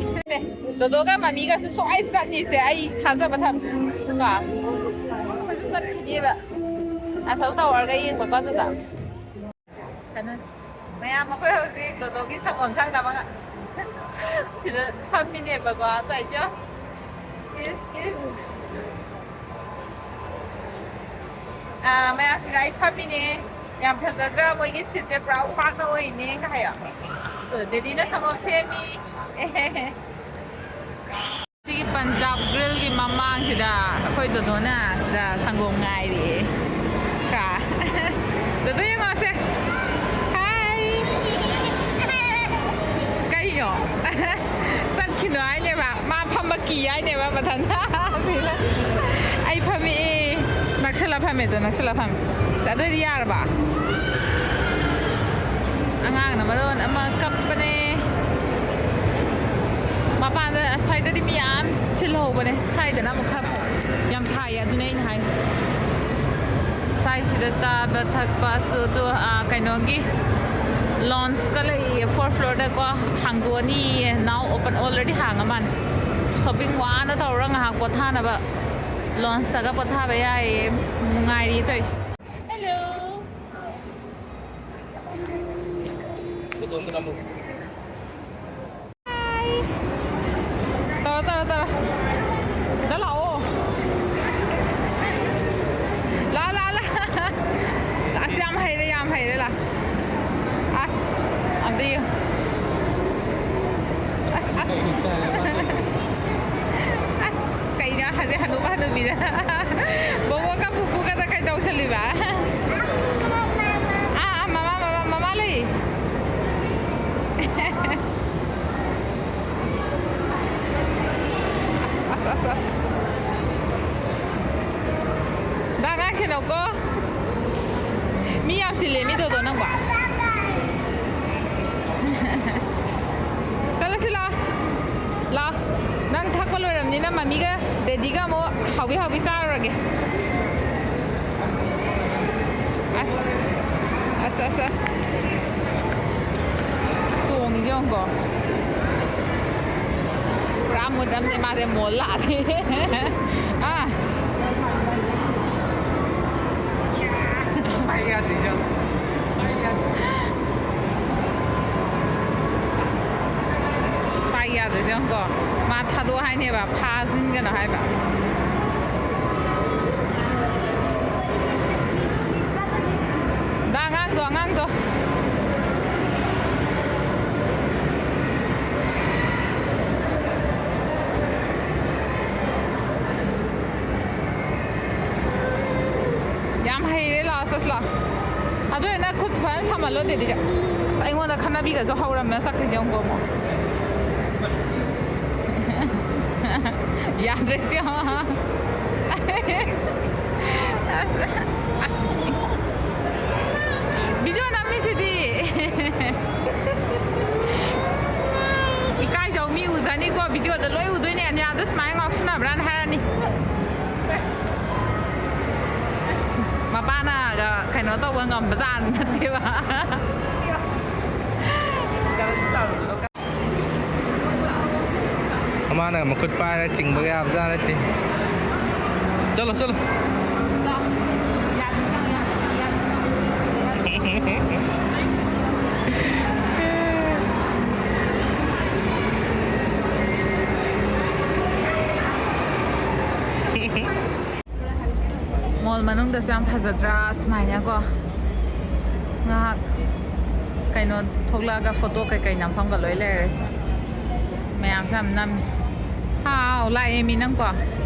ꯗꯣꯗꯣꯒ ꯃꯃꯤꯒꯁꯨ ꯁꯣꯏ ꯆꯠꯅꯤꯁꯦ ꯑꯩ ꯊꯥꯖꯕ ꯊꯝꯃꯤ꯫ ꯀꯣ? ꯑꯩꯈꯣꯏꯁꯨ ꯆꯠꯈꯤꯅꯦꯕ꯫ Eiffel Towerꯒ ꯌꯦꯡꯕꯀꯣ ꯑꯗꯨꯗ꯫ ꯀꯩꯅꯣ, ꯃꯌꯥꯝ ꯑꯩꯈꯣꯏ ꯍꯧꯖꯤꯛ ꯗꯣꯗꯣꯒꯤ ꯁꯪꯒꯣꯝ ꯊꯛꯅꯕ ꯉ-, ꯁꯤꯗ ꯐꯝꯃꯤꯅꯦꯕꯀꯣ, ꯇꯥꯏꯖꯣ꯫ ꯏꯁ, ꯏꯁ꯫ ꯑꯥ, ꯃꯌꯥꯝꯁꯤꯗ ꯑꯩ ꯐꯝꯃꯤꯅꯦ꯫ ꯌꯥꯝ ꯐꯖꯗ꯭ꯔꯥ? ꯃꯣꯏꯒꯤ ꯁꯤꯠꯁꯦ ꯄꯨꯔꯥ ꯎꯄꯥꯛꯅ ꯑꯣꯏꯅꯦ ꯀꯥꯏꯌꯣ꯫ ꯑꯗꯣ ꯗꯦꯗꯤꯅ ꯁꯪꯒꯣꯝ ꯁꯦꯝꯃꯤ꯫ ꯁꯤꯒꯤ ꯄꯟꯖꯥꯕ ꯒ꯭ꯔꯤꯜꯒꯤ ꯃꯃꯥꯡꯁꯤꯗ ꯑꯩꯈꯣꯏ ꯗꯣꯗꯣꯅ ꯁꯤꯗ ꯁꯪꯒꯣꯝ ꯉꯥꯏꯔꯤꯌꯦ꯫ ꯀ-, ꯗꯣꯗꯣ ꯌꯦꯡꯉꯣꯁꯦ꯫ ꯍꯥꯏ꯫ ꯀꯩꯅꯣ? ꯆꯠꯈꯤꯅꯣ ꯍꯥꯏꯅꯦꯕ꯫ ꯃꯥ ꯐꯝꯕ ꯀꯤ ꯍꯥꯏꯅꯦꯕ ꯃꯊꯟꯇ꯫ ꯑꯩ ꯐꯝꯃꯛꯑꯦ꯫ ꯅꯛꯁꯜꯂ ꯐꯝꯃꯦ ꯑꯗꯣ, ꯅꯛꯁꯜꯂ ꯐꯝꯃꯦ꯫ ꯑꯁ, ꯑꯗꯨꯑꯣꯏꯗꯤ ꯌꯥꯔꯕ? ꯑꯉꯥꯡꯅ ꯃꯔꯣꯟ ꯑꯃ ꯀꯞꯄꯅꯦ꯫ ꯃꯄꯥꯟꯗ ꯑꯁ꯭ꯋꯥꯏꯗꯗꯤ ꯃꯤ ꯌꯥꯝ ꯆꯤꯜꯍꯧꯕꯅꯦ꯫ ꯁ꯭ꯋꯥꯏꯗꯅ ꯑꯃꯨꯛ ꯈꯔ ꯌꯥꯝ ꯁꯥꯏꯌꯦ, ꯑꯗꯨꯅꯦ ꯑꯩꯅ ꯍꯥꯏꯁꯦ꯫ ꯁ꯭ꯋꯥꯏꯁꯤꯗ ꯆꯥꯕ ꯊꯛꯄꯁꯨ ꯑꯗꯨ, ꯑꯥ, ꯀꯩꯅꯣꯒꯤ ꯂꯣꯟꯁꯀ ꯂꯩꯌꯦ, ꯐꯣꯔ ꯐ꯭ꯂꯣꯔꯗꯀꯣ ꯍꯥꯡꯗꯣꯛꯑꯅꯤꯌꯦ꯫ Now open, already ꯍꯥꯡꯉ ꯃꯥꯜꯂꯦ꯫ ꯁꯣꯞꯄꯤꯡ ꯋꯥꯅ ꯇꯧꯔ ꯉꯥꯏꯍꯥꯛ ꯄꯣꯊꯥꯅꯕ ꯂꯣꯟꯁꯇꯒ ꯄꯣꯊꯥꯕ ꯌꯥꯏꯌꯦ꯫ ꯅꯨꯡꯉꯥꯏꯔꯤ ꯇꯧꯔꯤꯁꯦ꯫ Hello. Hi. ꯇꯧꯔꯣ, ꯇꯧꯔꯣ, ꯇꯧꯔꯣ꯫ ꯗꯥ ꯂꯥꯛꯑꯣ꯫ ꯂꯥ, ꯂꯥ, ꯂꯥ꯫ ꯑꯁ, ꯌꯥꯝ ꯍꯩꯔꯦ, ꯌꯥꯝ ꯍꯩꯔꯦ, ꯂꯥ꯫ ꯑꯁ, ꯑꯝꯇ ꯌꯦꯡꯉꯨ꯫ ꯑꯁ, ꯑꯁ꯫ ꯑꯁ, ꯀꯩꯅꯣ ꯍꯧꯖꯤꯛ ꯍꯅꯨꯕ ꯍꯅꯨꯕꯤꯗ꯫ ꯕꯣꯕꯣꯒ ꯄꯨꯄꯨꯒꯗ ꯀꯩ ꯇꯧꯁꯜꯂꯤꯕ? ꯑꯥ, ꯑꯥ, ꯃꯃꯥ, ꯃꯃꯥ, ꯃꯃꯥ ꯂꯩ꯫ ꯑꯁ, ꯑꯁ, ꯑꯁ, ꯑꯁ꯫ ꯗꯥ ꯑꯉꯥꯡ ꯁꯦꯟꯅꯧꯀꯣ꯫ ꯃꯤ ꯌꯥꯝ ꯆꯤꯜꯂꯦ, ꯃꯤ ꯗꯣꯗꯣ ꯅꯪꯕꯣ꯫ ꯆꯠꯂꯁꯤ ꯂꯥꯛꯑꯣ꯫ ꯂꯥꯛꯑꯣ꯫ ꯅꯪ ꯊꯛꯄ ꯂꯣꯏꯔꯕꯅꯤꯅ ꯃꯃꯤꯒ ꯗꯦꯗꯤꯒ ꯑꯃꯨꯛ ꯍꯥꯎꯕꯤ ꯍꯥꯎꯕꯤ ꯆꯥꯔꯨꯔꯒꯦ꯫ ꯑꯁ꯫ ꯑꯁ, ꯑꯁ, ꯑꯁ꯫ ꯆꯣꯡꯉꯤꯁꯦ ꯌꯦꯡꯉꯨꯀꯣ꯫ ꯄꯨꯔꯥ ꯃꯨꯠ ꯑꯃꯅꯦ ꯃꯥꯁꯦ ꯃꯣꯜ ꯂꯥꯛꯑꯗꯤ꯫ ꯑꯥ꯫ ꯄꯥꯏ ꯌꯥꯗ꯭ꯔꯤꯁꯦ ꯌꯦꯡꯉꯨ꯫ ꯄꯥꯏ ꯌꯥꯗ꯭ꯔꯤ꯫ ꯍꯥꯏꯅꯦꯕ, ꯐꯥꯖꯤꯟꯒꯅꯣ ꯍꯥꯏꯕ꯫ ꯗꯥ ꯑꯉꯥꯡꯗꯣ, ꯑꯉꯥꯡꯗꯣ꯫ ꯌꯥꯝ ꯍꯩꯔꯦ, ꯂꯥꯛꯑꯣ, ꯆꯠꯁꯤ ꯂꯥꯛꯑꯣ꯫ ꯑꯗꯨ ꯑꯣꯏꯔꯅ ꯈꯨꯠ ꯐꯖꯅ ꯁꯝꯍꯜꯂꯣ, ꯗꯦꯗꯤꯗ꯫ ꯑꯁ, ꯑꯩꯉꯣꯟꯗ ꯈꯠꯅꯕꯤꯒꯁꯨ ꯍꯧꯔꯝꯃꯦ, ꯆꯠꯈ꯭ꯔꯤꯁꯦ ꯌꯦꯡꯉꯨꯀꯣ ꯑꯃꯨꯛ꯫ ꯌꯥꯗ꯭ꯔꯦ, ꯁꯤ ꯌꯦꯡꯉꯣ꯫ ꯑꯁ, ꯑꯁ꯫ ꯚꯤꯗꯤꯑꯣ ꯅꯝꯃꯤꯁꯤꯗꯤ꯫ ꯏꯀꯥꯏꯖꯧ, ꯃꯤ ꯎꯖꯅꯤꯀꯣ, ꯚꯤꯗꯤꯑꯣꯗ ꯂꯣꯏ ꯎꯗꯣꯏꯅꯦ꯫ ꯑꯅꯤꯌꯥꯗꯣ ꯁꯨꯃꯥꯏꯅ ꯉꯥꯎꯁꯤꯟꯅꯕ꯭ꯔꯥꯅ ꯍꯥꯏꯔꯅꯤ꯫ ꯃꯄꯥꯅꯒ ꯀꯩꯅꯣ ꯇꯧꯕ ꯉꯝꯕꯖꯥꯠ ꯅꯠꯇꯦꯕ꯫ ꯃꯃꯥꯅꯒ ꯃꯈꯨꯠ ꯄꯥꯏꯔꯒ ꯆꯤꯡꯕꯒ ꯌꯥꯕꯖꯥꯠ ꯅꯠꯇꯦ꯫ ꯆꯠꯂꯣ, ꯆꯠꯂꯣ꯫ ꯃꯣꯜ ꯃꯅꯨꯡꯗꯁꯨ ꯌꯥꯝ ꯐꯖꯗ꯭ꯔꯥ? ꯁꯨꯃꯥꯏꯅꯀꯣ, ꯉꯥꯏꯍꯥꯛ ꯀꯩꯅꯣ ꯊꯣꯛꯂꯛꯑꯒ ꯐꯣꯇꯣ ꯀꯩꯀꯩ ꯅꯝꯐꯝꯒ ꯂꯣꯏ ꯂꯩꯔꯦ꯫ ꯃꯌꯥꯝꯁꯨ ꯌꯥꯝ ꯅꯝꯃꯤ꯫ ꯍꯥꯎ, ꯂꯥꯛꯑꯦ ꯃꯤ ꯅꯪꯀꯣ꯫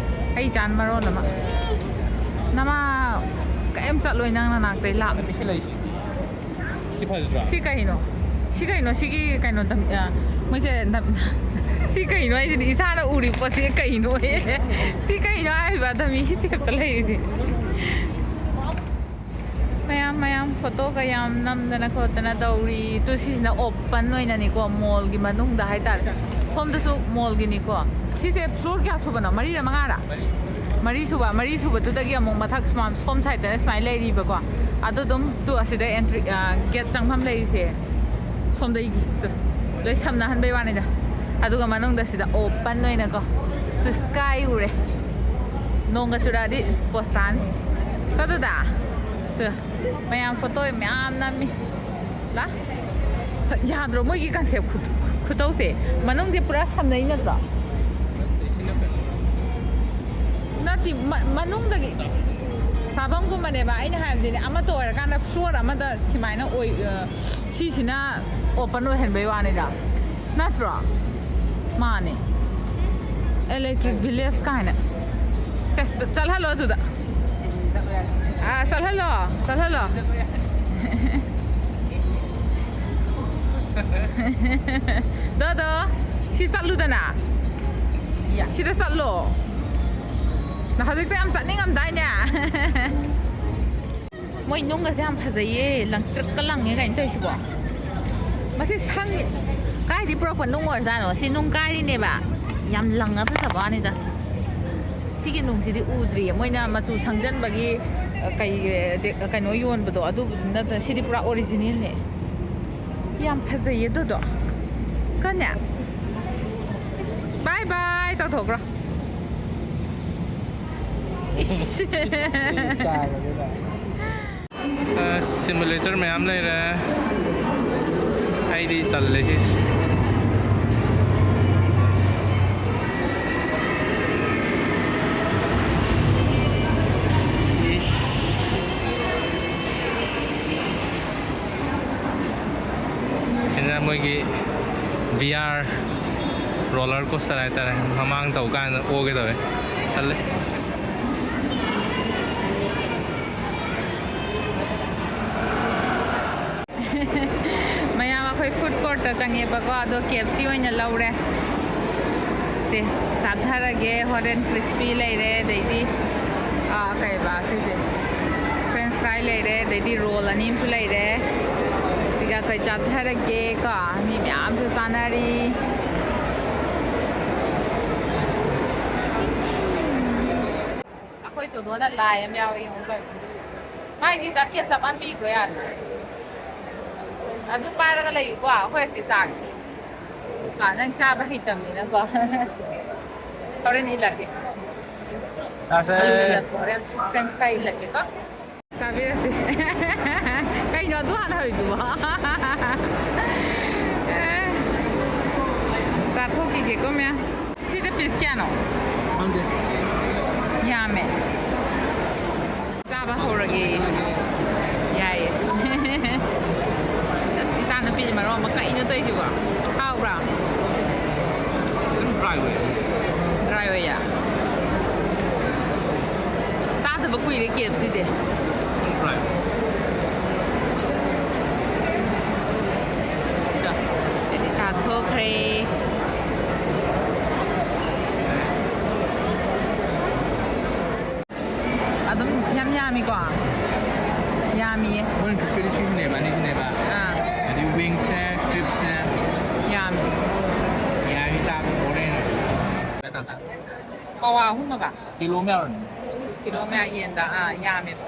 ꯑꯩ ꯆꯥꯟ ꯃꯔꯣꯟ ꯑꯃ꯫ ꯅꯃꯥ ꯀꯩꯝ ꯆꯠꯂꯣꯏ ꯅꯪ ꯅꯅꯥꯛꯇꯩ ꯂꯥꯞꯅ꯫ ꯁꯤ ꯂꯩꯁꯤ꯫ ꯁꯤ ꯐꯖꯗ꯭ꯔꯣ? ꯁꯤ ꯀꯩꯅꯣ? ꯁꯤ ꯀꯩꯅꯣ? ꯁꯤꯒꯤ ꯀꯩꯅꯣ ꯗꯝ-, ꯑ, ꯃꯣꯏꯁꯦ ꯗꯝ-, ꯁꯤ ꯀꯩꯅꯣ ꯍꯥꯏꯁꯤꯗꯤ? ꯏꯁꯥꯅ ꯎꯔꯤ ꯄꯣꯠꯁꯤ ꯀꯩꯅꯣ? ꯁꯤ ꯀꯩꯅꯣ ꯍꯥꯏꯕ? ꯗꯃꯤ ꯁꯦꯞꯇ ꯂꯩꯔꯤꯁꯦ꯫ ꯃꯌꯥꯝ, ꯃꯌꯥꯝ ꯐꯣꯇꯣꯒ ꯌꯥꯝ ꯅꯝꯗꯅ ꯈꯣꯠꯇꯅ ꯇꯧꯔꯤ꯫ ꯇꯨ, ꯁꯤꯁꯤꯅ ꯑꯣꯄꯟ ꯑꯣꯏꯅꯅꯤꯀꯣ, ꯃꯣꯜꯒꯤ ꯃꯅꯨꯡꯗ ꯍꯥꯏꯇꯥꯔꯦ꯫ ꯁꯣꯝꯗꯁꯨ ꯃꯣꯜꯒꯤꯅꯤꯀꯣ꯫ ꯁꯤꯁꯦ ꯐ꯭ꯂꯣꯔ ꯀꯌꯥ ꯁꯨꯕꯅꯣ? ꯃꯔꯤꯔ ꯃꯉꯥꯔ? ꯃꯔꯤ ꯁꯨꯕ, ꯃꯔꯤ ꯁꯨꯕꯗꯨꯗꯒꯤ ꯑꯃꯨꯛ ꯃꯊꯛ ꯁꯨꯃꯥꯏ-, ꯁꯣꯝ ꯁꯥꯏꯗꯠꯇꯅ ꯁꯨꯃꯥꯏꯅ ꯂꯩꯔꯤꯕꯀꯣ꯫ ꯑꯗꯨ ꯑꯗꯨꯝ ꯇꯨ ꯑꯁꯤꯗ ꯑꯦꯟꯇ꯭ꯔꯤ, ꯑ, ꯒꯦꯠ ꯆꯪꯐꯝ ꯂꯩꯔꯤꯁꯦ꯫ ꯁꯣꯝꯗꯒꯤ ꯇꯨ ꯂꯣꯏ ꯁꯝꯅꯍꯟꯕꯩ ꯋꯥꯅꯤꯗ꯫ ꯑꯗꯨꯒ ꯃꯅꯨꯡꯗ ꯁꯤꯗ ꯑꯣꯄꯟ ꯑꯣꯏꯅꯀꯣ꯫ ꯇꯨ ꯁ꯭ꯀꯥꯏ ꯎꯔꯦ꯫ ꯅꯣꯡꯒ ꯆꯨꯔꯛꯑꯗꯤ ꯄꯣꯁ ꯇꯥꯅꯤ꯫ ꯀꯣ ꯗꯥꯗꯥ? ꯇꯨ ꯃꯌꯥꯝ ꯐꯣꯇꯣ ꯃꯌꯥꯝ ꯅꯝꯃꯤ꯫ ꯂꯥ? ꯌꯥꯗ꯭ꯔꯣ ꯃꯣꯏꯒꯤ ꯀꯟꯁꯦꯞ ꯈꯨ-, ꯈꯨꯇꯧꯁꯦ? ꯃꯅꯨꯡꯁꯦ ꯄꯨꯔꯥ ꯁꯝꯅꯩ ꯅꯠꯇ꯭ꯔꯣ? ꯅꯠꯇꯦ, ꯃ- ꯃꯅꯨꯡꯗꯒꯤ ꯆꯥꯐꯝꯒꯨꯝꯕꯅꯦꯕ꯫ ꯑꯩꯅ ꯍꯥꯏꯕꯗꯤꯅꯦ, ꯑꯃꯠꯇ ꯑꯣꯏꯔꯀꯥꯟꯗ ꯐ꯭ꯂꯣꯔ ꯑꯃꯗ ꯁꯨꯃꯥꯏꯅ ꯑꯣꯏ ꯑ, ꯁꯤꯁꯤꯅ ꯑꯣꯄꯟ ꯑꯣꯏꯍꯟꯕꯩ ꯋꯥꯅꯤꯗ, ꯅꯠꯇ꯭ꯔꯣ? ꯃꯥꯅꯦ, ꯏꯂꯦꯛꯇ꯭ꯔꯤꯛ ꯚꯤꯂꯦꯖ ꯀꯥꯏꯅ꯫ ꯁꯦ, ꯆꯠꯍꯜꯂꯣ ꯑꯗꯨꯗ꯫ ꯑꯥ, ꯆꯠꯍꯜꯂꯣ, ꯆꯠꯍꯜꯂꯣ꯫ ꯗꯣꯗꯣ, ꯁꯤ ꯆꯠꯂꯨꯗꯅ꯫ ꯁꯤꯗ ꯆꯠꯂꯣ꯫ ꯅꯪ ꯍꯧꯖꯤꯛꯇ ꯌꯥꯝ ꯆꯠꯅꯤꯡꯉꯝꯗꯥꯏꯅꯦ꯫ ꯃꯣꯏ ꯅꯨꯡꯒꯁꯦ ꯌꯥꯝ ꯐꯖꯩꯌꯦ, ꯂꯪꯇ꯭ꯔꯤꯛꯀ ꯂꯪꯉꯦ ꯀꯩꯅꯣ ꯇꯧꯔꯤꯁꯤꯕꯣ꯫ ꯃꯁꯤ ꯁꯪ ꯀꯥꯏꯗꯩ ꯄꯨꯔꯛꯄ ꯅꯨꯡ ꯑꯣꯏꯔꯖꯥꯠꯅꯣ? ꯁꯤ ꯅꯨꯡ ꯀꯥꯏꯔꯤꯅꯦꯕ꯫ ꯌꯥꯝ ꯂꯪꯉ ꯐꯖꯕ ꯋꯥꯅꯤꯗ꯫ ꯁꯤꯒꯤ ꯅꯨꯡꯁꯤꯗꯤ ꯎꯗ꯭ꯔꯤꯌꯦ꯫ ꯃꯣꯏꯅ ꯃꯆꯨ ꯁꯪꯖꯟꯕꯒꯤ, ꯑ, ꯀꯩ, ꯑ, ꯗꯦ-, ꯀꯩꯅꯣ ꯌꯣꯟꯕꯗꯣ ꯑꯗꯨꯕꯨꯗꯤ ꯅꯠꯇꯅ ꯁꯤꯗꯤ ꯄꯨꯔꯥ ꯑꯣꯔꯤꯖꯤꯅꯦꯜꯅꯦ꯫ ꯌꯥꯝ ꯐꯖꯩꯌꯦ ꯑꯗꯨꯗꯣ꯫ ꯀꯅꯦ? ꯏꯁ, ꯕꯥꯏ ꯕꯥꯏ ꯇꯧꯊꯣꯛꯈ꯭ꯔꯣ꯫ ꯏꯁ꯫ ꯁꯤꯃꯨꯂꯦꯇꯔ ꯃꯌꯥꯝ ꯂꯩꯔꯦ꯫ ꯑꯩꯗꯤ ꯇꯜꯂꯦ ꯁꯤꯁꯦ꯫ ꯁꯤꯅ ꯃꯣꯏꯒꯤ ꯚꯤ ꯑꯥꯔ ꯔꯣꯂꯔ ꯀꯣꯁꯇꯔ ꯍꯥꯏꯇꯥꯔꯦ꯫ ꯃꯃꯥꯡ ꯇꯧ ꯀꯥꯟꯗ ꯑꯣꯒꯦ ꯇꯧꯋꯦ꯫ ꯇꯜꯂꯦ꯫ ꯃꯌꯥꯝ ꯑꯩꯈꯣꯏ ꯐꯨꯗ ꯀꯣꯔꯠꯇ ꯆꯪꯉꯦꯕꯀꯣ, ꯑꯗꯣ ꯀꯦ ꯑꯦꯐ ꯁꯤ ꯑꯣꯏꯅ ꯂꯧꯔꯦ꯫ ꯁꯦ, ꯆꯥꯊꯔꯒꯦ꯫ ꯍꯣꯔꯦꯟ ꯀ꯭ꯔꯤꯁꯄꯤ ꯂꯩꯔꯦ, ꯑꯗꯩꯗꯤ, ꯑꯥ, ꯀꯩꯕ ꯁꯤꯁꯦ, ꯐ꯭ꯔꯦꯟꯁ ꯐ꯭ꯔꯥꯏ ꯂꯩꯔꯦ, ꯑꯗꯩꯗꯤ ꯔꯣꯜ ꯑꯅꯤ ꯑꯃꯁꯨ ꯂꯩꯔꯦ꯫ ꯁꯤꯒ ꯑꯩꯈꯣꯏ ꯆꯥꯊꯔꯒꯦ ꯀꯣ꯫ ꯃꯤ ꯃꯌꯥꯝꯁꯨ ꯆꯥꯅꯔꯤ꯫ ꯑꯩꯈꯣꯏ ꯇꯣꯗꯣꯅ ꯂꯥꯏ ꯑꯃ ꯌꯥꯎꯋꯦ ꯌꯦꯡꯉꯨ ꯇꯧꯔꯤꯁꯦ꯫ ꯃꯥꯏꯗꯤ ꯗꯛ ꯀꯦꯆꯞ ꯑꯃ ꯄꯤꯈ꯭ꯔꯣ ꯌꯥꯔꯦ꯫ ꯑꯗꯨ ꯄꯥꯏꯔꯒ ꯂꯩꯌꯨꯀꯣ, ꯑꯩꯈꯣꯏ ꯑꯁꯤ ꯆꯥꯒꯦ꯫ ꯑꯥ, ꯅꯪ ꯆꯥꯕ ꯍꯩꯇꯕꯅꯤꯅꯀꯣ꯫ ꯍꯣꯔꯦꯟ ꯏꯜꯂꯛꯀꯦ꯫ ꯆꯥꯁꯦ꯫ ꯑꯂꯨ ꯏꯜꯂꯛꯀꯦ, ꯍꯣꯔꯦꯟ ꯐ꯭ꯔꯦꯟꯁ ꯐ꯭ꯔꯥꯏ ꯏꯜꯂꯛꯀꯦꯀꯣ꯫ ꯆꯥꯕꯤꯔꯁꯤ꯫ ꯀꯩꯅꯣ ꯑꯗꯨ ꯍꯥꯟꯅ ꯍꯧꯔꯤꯗꯨꯕꯣ? ꯑꯦ, ꯆꯥꯊꯣꯛꯈꯤꯒꯦꯀꯣ ꯃꯌꯥꯝ꯫ ꯁꯤꯁꯦ ꯄꯤꯁ ꯀꯌꯥꯅꯣ? ꯈꯪꯗꯦ꯫ ꯆꯥꯕ ꯍꯧꯔꯒꯦ꯫ ꯌꯥꯏꯌꯦ꯫ ꯑꯁ, ꯏꯆꯥ ꯅꯨꯄꯤꯁꯦ ꯃꯔꯣꯟ ꯑꯃ ꯀꯩꯅꯣ ꯇꯧꯔꯤꯁꯤꯕꯣ? ꯍꯥꯎꯕ꯭ꯔꯥ? ꯈꯤꯇꯪ dry ꯑꯣꯏ꯫ Dry ꯑꯣꯏꯌꯦ꯫ ꯆꯥꯗꯕ ꯀꯨꯏꯔꯦ K F C ꯁꯦ꯫ ꯈꯤꯇꯪ dry ꯑꯣꯏ꯫ ꯆꯥꯊꯣꯛꯈ꯭ꯔꯦ꯫ ꯑꯗꯨꯝ ꯌꯥꯝ ꯌꯥꯝꯃꯤꯀꯣ? ꯌꯥꯝꯃꯤꯌꯦ꯫ ꯃꯣꯏꯅ crispy ꯁꯤꯁꯤꯅꯦꯕ, ꯑꯅꯤꯁꯤꯅꯦꯕ꯫ ꯑꯥ꯫ ꯑꯗꯩ wingsꯅꯦ, stripsꯅꯦ꯫ ꯌꯥꯝꯃꯤ꯫ ꯌꯥꯔꯤ ꯆꯥꯕ ꯍꯣꯔꯦꯟ꯫ ꯄꯋꯥ ꯑꯍꯨꯝ ꯑꯕ? ꯀꯤꯂꯣ ꯑꯃ ꯌꯥꯎꯔꯅꯤ꯫ ꯀꯤꯂꯣ ꯑꯃ ꯃꯌꯥ ꯌꯦꯟꯗ, ꯑꯥ, ꯌꯥꯝꯃꯦꯕ꯫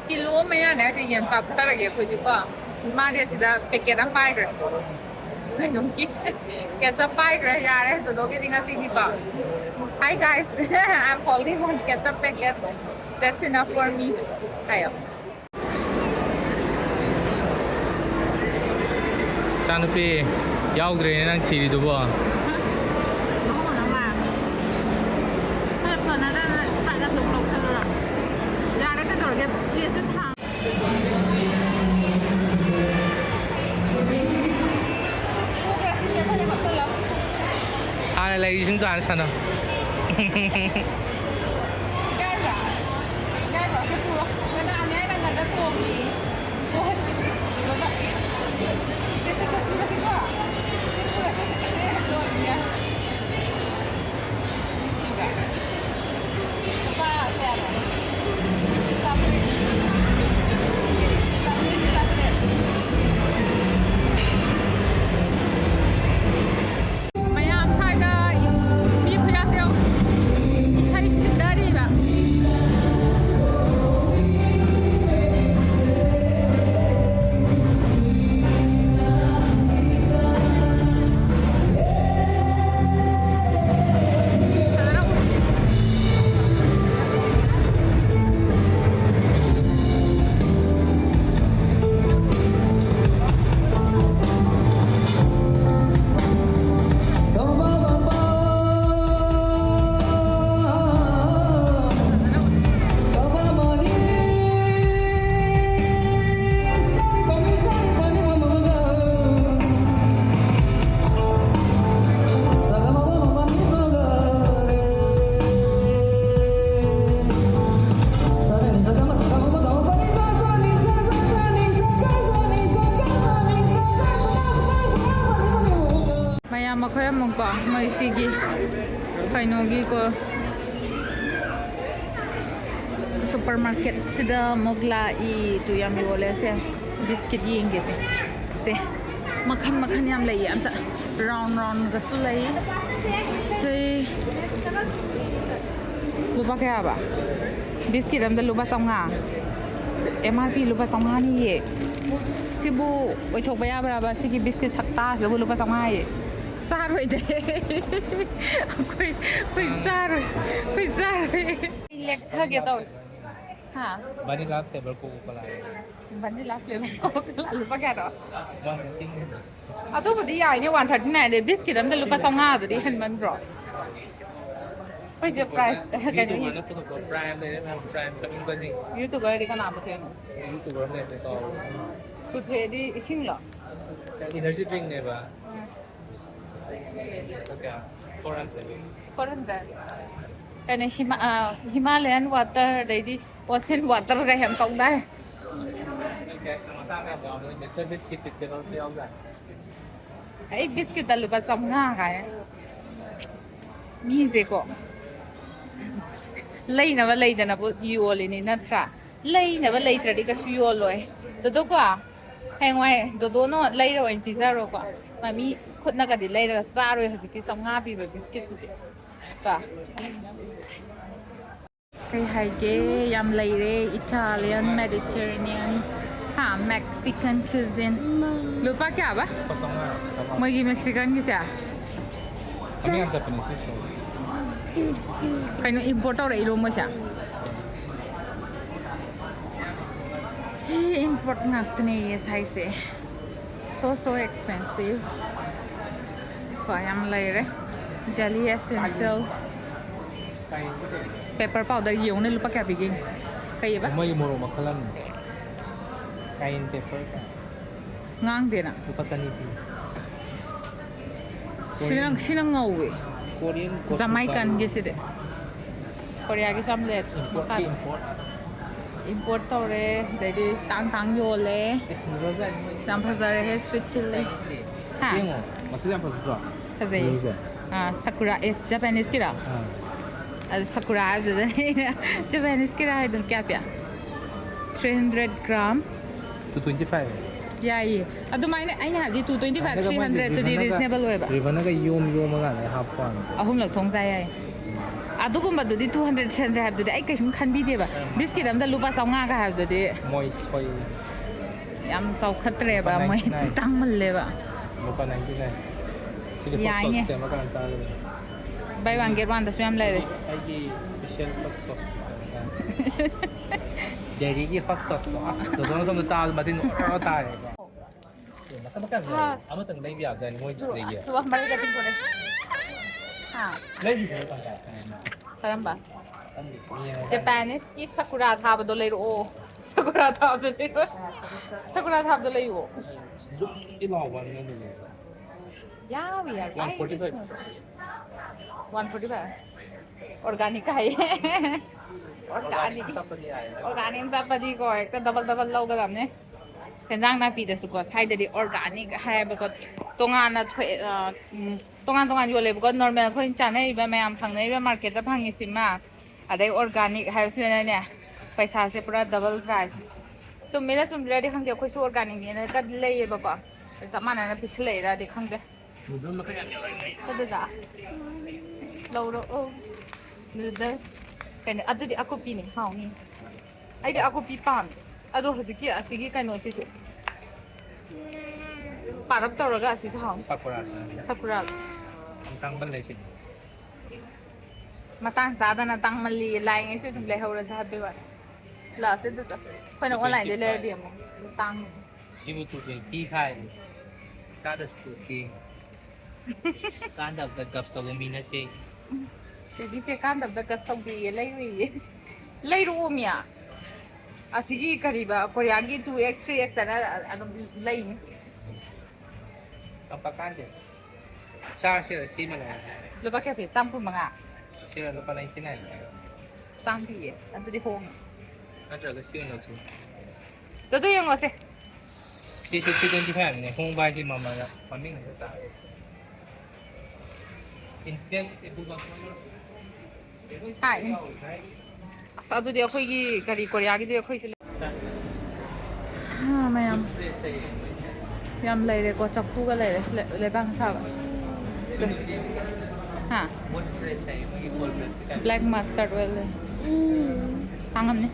ꯀꯤꯂꯣ ꯑꯃ ꯃꯌꯥꯅꯦ ꯍꯥꯏꯁꯦ, ꯌꯦꯟ ꯆꯥꯊꯔꯒꯦ ꯑꯩꯈꯣꯏꯗꯤꯀꯣ꯫ ꯃꯥꯗꯤ ꯑꯁꯤꯗ packet ꯑꯃ ꯄꯥꯏꯈ꯭ꯔꯦ꯫ ꯀꯩꯅꯣꯒꯤ ketchup ꯄꯥꯏꯈ꯭ꯔꯦ, ꯌꯥꯔꯦ, ꯗꯣꯗꯣꯒꯤꯗꯤ ꯉꯁꯤꯗꯤꯀꯣ꯫ Hi guys, I'm holding one ketchup packet. That's enough for me. ꯍꯥꯏꯌꯣ꯫ ꯏꯆꯥꯅꯨꯄꯤ ꯌꯥꯎꯗ꯭ꯔꯦꯅꯦ ꯅꯪ ꯊꯤꯔꯤꯗꯨꯕꯣ? ꯃꯍꯥꯎ ꯑꯃ꯫ ꯈꯔ ꯐꯅꯗꯅ Sprite ꯑꯆꯧꯕ ꯂꯧꯁꯜꯂꯨꯔꯕ꯫ ꯌꯥꯔꯦ, ꯀꯩꯗꯧꯔꯒꯦ? Plateꯁꯦ ꯊꯥꯡ- ꯍꯥꯟꯅ ꯂꯩꯔꯤꯁꯤꯡꯗꯣ ꯍꯥꯟꯅ ꯁꯥꯟꯅꯧ꯫ ꯃꯌꯥꯝ ꯁ꯭ꯋꯥꯏꯗ ꯃꯤ ꯈꯨꯌꯥꯝꯁꯦ ꯌꯦꯡꯉꯨ꯫ ꯏꯁꯩ ꯀꯣ ꯃꯣꯏ ꯁꯤꯒꯤ ꯀꯩꯅꯣꯒꯤꯀꯣ ꯁꯨꯄꯔ ꯃꯥꯔꯀꯦꯠꯁꯤꯗ ꯑꯃꯨꯛ ꯂꯥꯛꯏ꯫ ꯇꯨ ꯌꯥꯝ ꯌꯣꯜꯂꯦ ꯁꯦ꯫ ꯕꯤꯁꯀꯤꯠ ꯌꯦꯡꯒꯦꯁꯦ꯫ ꯁꯦ ꯃꯈꯟ ꯃꯈꯟ ꯌꯥꯝ ꯂꯩꯌꯦ꯫ ꯑꯝꯇ ꯔꯥꯎꯟ ꯔꯥꯎꯟꯒꯁꯨ ꯂꯩ꯫ ꯁꯦ ꯂꯨꯄꯥ ꯀꯌꯥꯕ? ꯕꯤꯁꯀꯤꯠ ꯑꯝꯗ ꯂꯨꯄꯥ ꯆꯥꯝꯃꯉꯥ꯫ ꯑꯦꯝ ꯑꯥꯔ ꯄꯤ ꯂꯨꯄꯥ ꯆꯥꯝꯃꯉꯥꯅꯤꯌꯦ꯫ ꯁꯤꯕꯨ ꯑꯣꯏꯊꯣꯛꯄ ꯌꯥꯕ꯭ꯔꯕ? ꯁꯤꯒꯤ ꯕꯤꯁꯀꯤꯠ ꯁꯛꯇꯥꯁꯤꯗꯕꯨ ꯂꯨꯄꯥ ꯆꯥꯝꯃꯉꯥꯌꯦ꯫ ꯆꯥꯔꯣꯏꯗꯦ꯫ ꯑꯩꯈꯣꯏ ꯑꯩꯈꯣꯏ ꯆꯥꯔꯣꯏ꯫ ꯑꯩꯈꯣꯏ ꯆꯥꯔꯣꯏ꯫ ꯑꯩ ꯂꯦꯛꯊꯒꯦ ꯇꯧꯋꯦ꯫ ꯍꯥ? Vanilla flavour Coca Cola. Vanilla flavour Coca Cola ꯂꯨꯄꯥ ꯀꯌꯥꯅꯣ? ꯑꯗꯨꯕꯨꯗꯤ ꯌꯥꯏꯅꯦ, ꯋꯥꯟ ꯊꯥꯔꯇꯤ ꯅꯥꯏꯟꯗ꯫ ꯕꯤꯁꯀꯤꯠ ꯑꯝꯗ ꯂꯨꯄꯥ ꯆꯥꯝꯃꯉꯥ ꯑꯗꯨꯗꯤ ꯍꯦꯟꯃꯟꯗ꯭ꯔꯣ? ꯑꯩꯈꯣꯏꯁꯦ ꯄ꯭ꯔꯥꯏꯁ ꯀꯩꯅꯣ YouTuberꯅ ꯄꯨꯊꯣꯛꯄ ꯄ꯭ꯔꯥꯏꯝ ꯂꯩꯔꯦ ꯃꯌꯥꯝ, ꯄ꯭ꯔꯥꯏꯝ ꯀꯛꯅꯤꯡꯕꯁꯤꯡ꯫ YouTuberꯗꯤ ꯀꯅꯥ ꯄꯨꯊꯣꯛꯏꯅꯣ? YouTuberꯅ ꯀꯥꯎꯔꯦ꯫ ꯄꯨꯊꯣꯛꯑꯗꯤ ꯏꯁꯤꯡꯂꯣ? Energy drinkꯅꯦꯕ꯫ ꯀꯌꯥ? Four hundred꯫ Four hundred꯫ ꯀꯩꯅꯣ ꯍꯤꯃꯥ-, ꯑ, Himalayan water ꯑꯗꯩꯗꯤ ocean waterꯒ ꯌꯥꯝ ꯇꯧꯗꯥꯏ? Mister Biscuit ꯐꯦꯁꯇꯤꯚꯦꯜꯁꯨ ꯌꯥꯎꯖꯥꯠꯅꯤ꯫ ꯑꯩ ꯕꯤꯁꯀꯤꯠꯇ ꯂꯨꯄꯥ ꯆꯥꯝꯃꯉꯥ ꯍꯥꯏ꯫ ꯃꯤꯁꯦꯀꯣ ꯂꯩꯅꯕ ꯂꯩꯗꯅꯕꯨ ꯌꯣꯜꯂꯤꯅꯤ ꯅꯠꯇ꯭ꯔꯥ? ꯂꯩꯅꯕ ꯂꯩꯇ꯭ꯔꯗꯤ ꯀꯩꯁꯨ ꯌꯣꯜꯂꯣꯏ꯫ ꯑꯗꯨꯗꯀꯣ ꯍꯌꯦꯡꯋꯥꯏ ꯗꯣꯗꯣꯅ ꯂꯩꯔ ꯑꯣꯏꯅ ꯄꯤꯖꯔꯣꯀꯣ꯫ ꯃꯃꯤ ꯈꯨꯠꯅꯒꯗꯤ ꯂꯩꯔꯒ ꯆꯥꯔꯣꯏ ꯍꯧꯖꯤꯛꯀꯤ ꯆꯥꯝꯃꯉꯥ ꯄꯤꯕ ꯕꯤꯁꯀꯤꯠꯇꯨꯗꯤ꯫ ꯀꯣ꯫ ꯀꯩ ꯍꯥꯏꯒꯦ? ꯌꯥꯝ ꯂꯩꯔꯦ꯫ Italian, Mediterranean, ꯍꯥ, Mexican cuisine꯫ ꯂꯨꯄꯥ ꯀꯌꯥꯕ? ꯂꯨꯄꯥ ꯆꯥꯝꯃꯉꯥ, ꯆꯥꯝꯃꯉꯥ꯫ ꯃꯣꯏꯒꯤ Mexicanꯒꯤꯁꯦ? ꯃꯃꯤꯡ ꯌꯥꯝ ꯆꯠꯄꯅꯦ ꯁꯤ store꯫ ꯀꯩꯅꯣ import ꯇꯧꯔꯛꯏꯔꯣ ꯃꯣꯏꯁꯦ? ꯍꯤ, import ꯉꯥꯛꯇꯅꯦ ꯁꯥꯏꯁꯦ꯫ So, so expensive꯫ ꯀꯣ ꯌꯥꯝ ꯂꯩꯔꯦ꯫ Daily essential꯫ Paper powder ꯌꯦꯡꯉꯨꯅꯦ ꯂꯨꯄꯥ ꯀꯌꯥ ꯄꯤꯒꯦ? ꯀꯩꯑꯕ? ꯃꯣꯏꯒꯤ ꯃꯣꯔꯣꯛ ꯃꯈꯜ ꯑꯃꯅꯤ꯫ Cayenne pepper ꯀꯥꯏ꯫ ꯉꯥꯡꯗꯦꯅ꯫ ꯂꯨꯄꯥ ꯆꯅꯤ ꯄꯤ꯫ ꯁꯤꯅ, ꯁꯤꯅ ꯉꯧꯋꯦ꯫ Korean ꯀꯣꯆꯨ ꯖꯃꯥꯏꯀꯟꯒꯤ ꯀꯥꯂꯨ꯫ ꯁꯤꯗꯤ꯫ ꯀꯣꯔꯤꯌꯥꯒꯤꯁꯨ ꯌꯥꯝ ꯂꯩ꯫ Import ꯃꯈꯥꯗ꯫ Import꯫ Import ꯇꯧꯔꯦ꯫ ꯑꯗꯩꯗꯤ ꯇꯥꯡ ꯇꯥꯡ ꯌꯣꯜꯂꯦ꯫ ꯑꯁ, ꯐꯖꯖꯥꯠꯅꯤ ꯃꯣꯏ꯫ ꯌꯥꯝ ꯐꯖꯔꯦꯍꯦ, sweet chilli꯫ ꯍꯥ? ꯌꯦꯡꯉꯣ, ꯃꯁꯤ ꯌꯥꯝ ꯐꯖꯗ꯭ꯔꯣ? ꯐꯖꯩ꯫ ꯕ꯭ꯂꯨꯁꯦ? ꯑꯥ, ꯁꯀꯨꯔꯥ, ꯑꯦ, ꯖꯄꯥꯅꯤꯁꯀꯤꯔꯣ? ꯑꯥ꯫ ꯑꯗꯨ ꯁꯀꯨꯔꯥ ꯍꯥꯏꯕꯗꯨꯗꯅꯦ ꯑꯩꯅ ꯖꯄꯥꯅꯤꯁꯀꯤꯔꯥ ꯍꯥꯏꯗꯣ꯫ ꯀꯌꯥ ꯄꯤ? Three hundred gram. Two twenty five. ꯌꯥꯏꯌꯦ꯫ ꯑꯗꯨꯃꯥꯏꯅ ꯑꯩꯅ ꯍꯥꯏꯕꯗꯤ two twenty five, ꯍꯥꯏꯔꯒ ꯃꯣꯏꯁꯦ three hundred ꯇꯨꯗꯤ ꯔꯤꯕꯟꯅꯒ, reasonable ꯑꯣꯏꯌꯦꯕ꯫ ꯔꯤꯕꯟꯅꯒ ꯌꯣꯝ ꯌꯣꯝꯃꯀꯥꯟꯗ ꯍꯥꯞꯄ ꯋꯥꯅꯤ꯫ ꯑꯍꯨꯝꯂꯛ ꯊꯣꯡ ꯆꯥ ꯌꯥꯏ꯫ ꯑꯗꯨꯒꯨꯝꯕꯗꯨꯗꯤ two hundred, three hundred ꯍꯥꯏꯕꯗꯨꯗꯤ ꯑꯩ ꯀꯩꯁꯨꯝ ꯈꯟꯕꯤꯗꯦꯕ꯫ ꯕꯤꯁꯀꯤꯠ ꯑꯝꯗ ꯂꯨꯄꯥ ꯆꯥꯝꯃꯉꯥꯒ ꯍꯥꯏꯕꯗꯨꯗꯤ ꯃꯣꯏ ꯁꯣꯏ꯫ ꯌꯥꯝ ꯆꯥꯎꯈꯠꯇ꯭ꯔꯦꯕ, ꯂꯨꯄꯥ ꯃꯣꯏ ninety nine꯫ ꯇꯥꯡꯃꯜꯂꯦꯕ꯫ ꯂꯨꯄꯥ ninety nine꯫ ꯁꯤꯗꯤ hot sauce ꯌꯥꯏꯅꯦ꯫ ꯁꯦꯝꯃꯀꯥꯟꯗ ꯆꯥꯒꯗꯕꯅꯤ꯫ Buy one get one ꯗꯁꯨ ꯌꯥꯝ ꯂꯩꯔꯦ꯫ ꯑꯩꯒꯤ, ꯑꯩꯒꯤ special hot sauce꯫ Daddy ꯒꯤ hot sauce ꯇꯣ꯫ ꯑꯁ, ꯗꯣꯗꯣꯅ ꯁꯣꯝꯗ ꯇꯥꯕꯗ ꯃꯇꯤꯟ ꯑꯣꯔꯣ ꯇꯥꯔꯦꯀꯣ꯫ ꯃꯈꯜ ꯃꯈꯜ ꯂꯩ꯫ ꯍꯥ꯫ ꯑꯃꯇꯪ ꯂꯩꯕ ꯌꯥꯕꯖꯥꯠꯅꯤ ꯃꯣꯏꯁꯤꯗꯒꯤ꯫ ꯁꯨ ꯑꯃ ꯂꯩꯔꯒ ꯇꯤꯡꯊꯣꯛꯑꯦ꯫ ꯍꯥ꯫ ꯂꯩꯁꯤꯗꯤ ꯇꯪꯈꯥꯏ꯫ ꯀꯔꯝꯕ? ꯈꯪꯗꯦ꯫ ꯌꯦꯡꯉꯀꯥꯟꯗ꯫ ꯖꯄꯥꯅꯤꯁꯀꯤ ꯁꯀꯨꯔꯥ ꯊꯥꯕꯗꯣ ꯂꯩꯔꯛꯑꯣ꯫ ꯁꯀꯨꯔꯥ ꯊꯥꯕꯗꯣ ꯂꯩꯔꯛꯑꯣ꯫ ꯁꯀꯨꯔꯥ ꯊꯥꯕꯗꯣ ꯂꯩꯌꯣ꯫ ꯂꯨꯞꯇꯤ ꯂꯥꯎꯕ ꯑꯃ ꯂꯩꯕꯅꯦ꯫ ꯌꯥꯎꯏ, ꯌꯥꯎꯏ꯫ One forty five꯫ One forty five꯫ Organic ꯀꯥꯏꯌꯦ꯫ Organic꯫ Organic ꯆꯠꯄꯗꯤ ꯌꯥꯏꯌꯦ꯫ Organic ꯆꯠꯄꯗꯤꯀꯣ ꯍꯦꯛꯇ double double ꯂꯧꯒꯗꯕꯅꯦ꯫ ꯍꯦꯟꯖꯥꯡ ꯅꯥꯄꯤꯗꯁꯨꯀꯣ ꯁ꯭ꯋꯥꯏꯗꯗꯤ organic ꯍꯥꯏꯌꯦꯕꯀꯣ꯫ ꯇꯣꯉꯥꯟꯅ ꯊꯣꯛꯑꯦ, ꯑ, ꯎꯝ, ꯇꯣꯉꯥꯟ ꯇꯣꯉꯥꯟ ꯌꯣꯜꯂꯦꯕꯀꯣ꯫ Normal ꯑꯩꯈꯣꯏꯅ ꯆꯥꯅꯔꯤꯕ ꯃꯌꯥꯝ ꯐꯪꯅꯔꯤꯕ market ꯇ ꯐꯪꯉꯤꯁꯤꯃ꯫ ꯑꯗꯩ organic ꯍꯥꯏꯕꯁꯤꯗꯅꯅꯦ ꯄꯩꯁꯥꯁꯦ ꯄꯨꯔꯥ double price꯫ ꯆꯨꯝꯃꯤꯔ ꯆꯨꯝꯗ꯭ꯔꯤꯔꯗꯤ ꯈꯪꯗꯦ, ꯑꯩꯈꯣꯏꯁꯨ organic ꯅꯦꯅ ꯀꯟ ꯂꯩꯌꯦꯕꯀꯣ꯫ ꯆꯞ ꯃꯥꯟꯅꯅ ꯄꯤꯁꯜꯂꯛꯏꯔꯗꯤ ꯈꯪꯗꯦ꯫ ꯑꯗꯨꯗ ꯂꯧꯔꯛꯑꯣ꯫ Noodles꯫ ꯀꯩꯅꯣ, ꯑꯗꯨꯗꯤ ꯑꯀꯨꯞꯄꯤꯅꯦ, ꯍꯥꯎꯅꯤ꯫ ꯑꯩꯗꯤ ꯑꯀꯨꯞꯄꯤ ꯄꯥꯝꯃꯦ꯫ ꯑꯗꯣ ꯍꯧꯖꯤꯛꯀꯤ ꯑꯁꯤꯒꯤ ꯀꯩꯅꯣꯁꯤꯁꯨ ꯄꯥꯔꯞ ꯇꯧꯔꯒ ꯑꯁꯤꯁꯨ ꯍꯥꯎꯅꯤ꯫ ꯁꯥꯀꯨꯔꯥꯁꯦ꯫ ꯁꯥꯀꯨꯔꯥ꯫ ꯌꯥꯝ ꯇꯥꯡꯃꯜꯂꯦ ꯁꯤꯗꯤ꯫ ꯃꯇꯥꯡ ꯆꯥꯗꯅ ꯇꯥꯡꯃꯜꯂꯤ꯫ ꯂꯥꯛꯏꯉꯩꯁꯨ ꯑꯗꯨꯝ ꯂꯩꯍꯧꯔꯁꯦ ꯍꯥꯏꯕꯩ ꯋꯥꯅꯤ꯫ ꯂꯥꯛꯑꯁꯦ ꯑꯗꯨꯗ꯫ ꯑꯩꯈꯣꯏꯅ two twenty five꯫ Online ꯗꯩ ꯂꯩꯔꯗꯤ ꯑꯃꯨꯛ ꯇꯥꯡꯉꯤ꯫ ꯁꯤꯕꯨ two twenty ꯈꯥꯏ꯫ ꯆꯥꯗꯁꯨ ꯇꯣꯛꯀꯦ꯫ ꯀꯥꯟꯗꯕꯗ ꯒꯞꯁ ꯇꯧꯕ ꯃꯤ ꯅꯠꯇꯦ꯫ ꯕꯦꯕꯤꯁꯦ ꯀꯥꯟꯗꯕꯗ ꯒꯞꯁ ꯇꯧꯗꯦꯌꯦ, ꯂꯩꯔꯨꯏꯌꯦ꯫ ꯂꯩꯔꯛꯑꯣꯃꯤ꯫ ꯑꯁꯤꯒꯤ ꯀꯔꯤꯕ, ꯀꯣꯔꯤꯌꯥꯒꯤ two X, three X ꯇꯅ ꯑꯗꯨꯝ ꯂꯩꯅꯤ꯫ ꯀꯞꯄ ꯀꯥꯟꯗꯦ꯫ ꯆꯥꯔꯁꯤꯔ ꯁꯤ ꯃꯅꯨꯡꯗ? ꯂꯨꯄꯥ ꯀꯌꯥ ꯄꯤ? ꯆꯥꯝ ꯀꯨꯟ ꯃꯉꯥ? ꯁꯤꯔ ꯂꯨꯄꯥ ninety nine꯫ ꯆꯥꯝ ꯄꯤꯌꯦ꯫ ꯑꯗꯨꯗꯤ ꯍꯣꯡꯉꯦ꯫ ꯅꯠꯇ꯭ꯔꯒ ꯁꯤ ꯑꯣꯏꯅ ꯂꯧꯁꯤ꯫ ꯑꯗꯨ ꯌꯦꯡꯉꯣꯁꯦ꯫ ꯁꯤꯁꯨ three twenty five ꯅꯦ꯫ ꯍꯣꯡꯕ ꯍꯥꯏꯁꯦ ꯃꯃꯜ ꯃꯃꯤꯡ ꯈꯛꯇ ꯇꯥꯔꯦ꯫ ꯍꯥꯏ꯫ ꯑꯁ, ꯑꯗꯨꯗꯤ ꯑꯩꯈꯣꯏꯒꯤ ꯀꯔꯤ, ꯀꯣꯔꯤꯌꯥꯒꯤꯗꯤ ꯑꯩꯈꯣꯏꯁꯨ ꯂꯩ꯫ ꯍꯥ, ꯃꯌꯥꯝ꯫ ꯌꯥꯝ ꯂꯩꯔꯦꯀꯣ, ꯆꯐꯨꯒ ꯂꯩꯔꯦ, ꯂꯩ-, ꯂꯩꯕꯥꯛꯅ ꯁꯥꯕ꯫ ꯍꯥ? Black mustard oil ꯂꯩ꯫ ꯇꯥꯡꯉꯝꯅꯤ꯫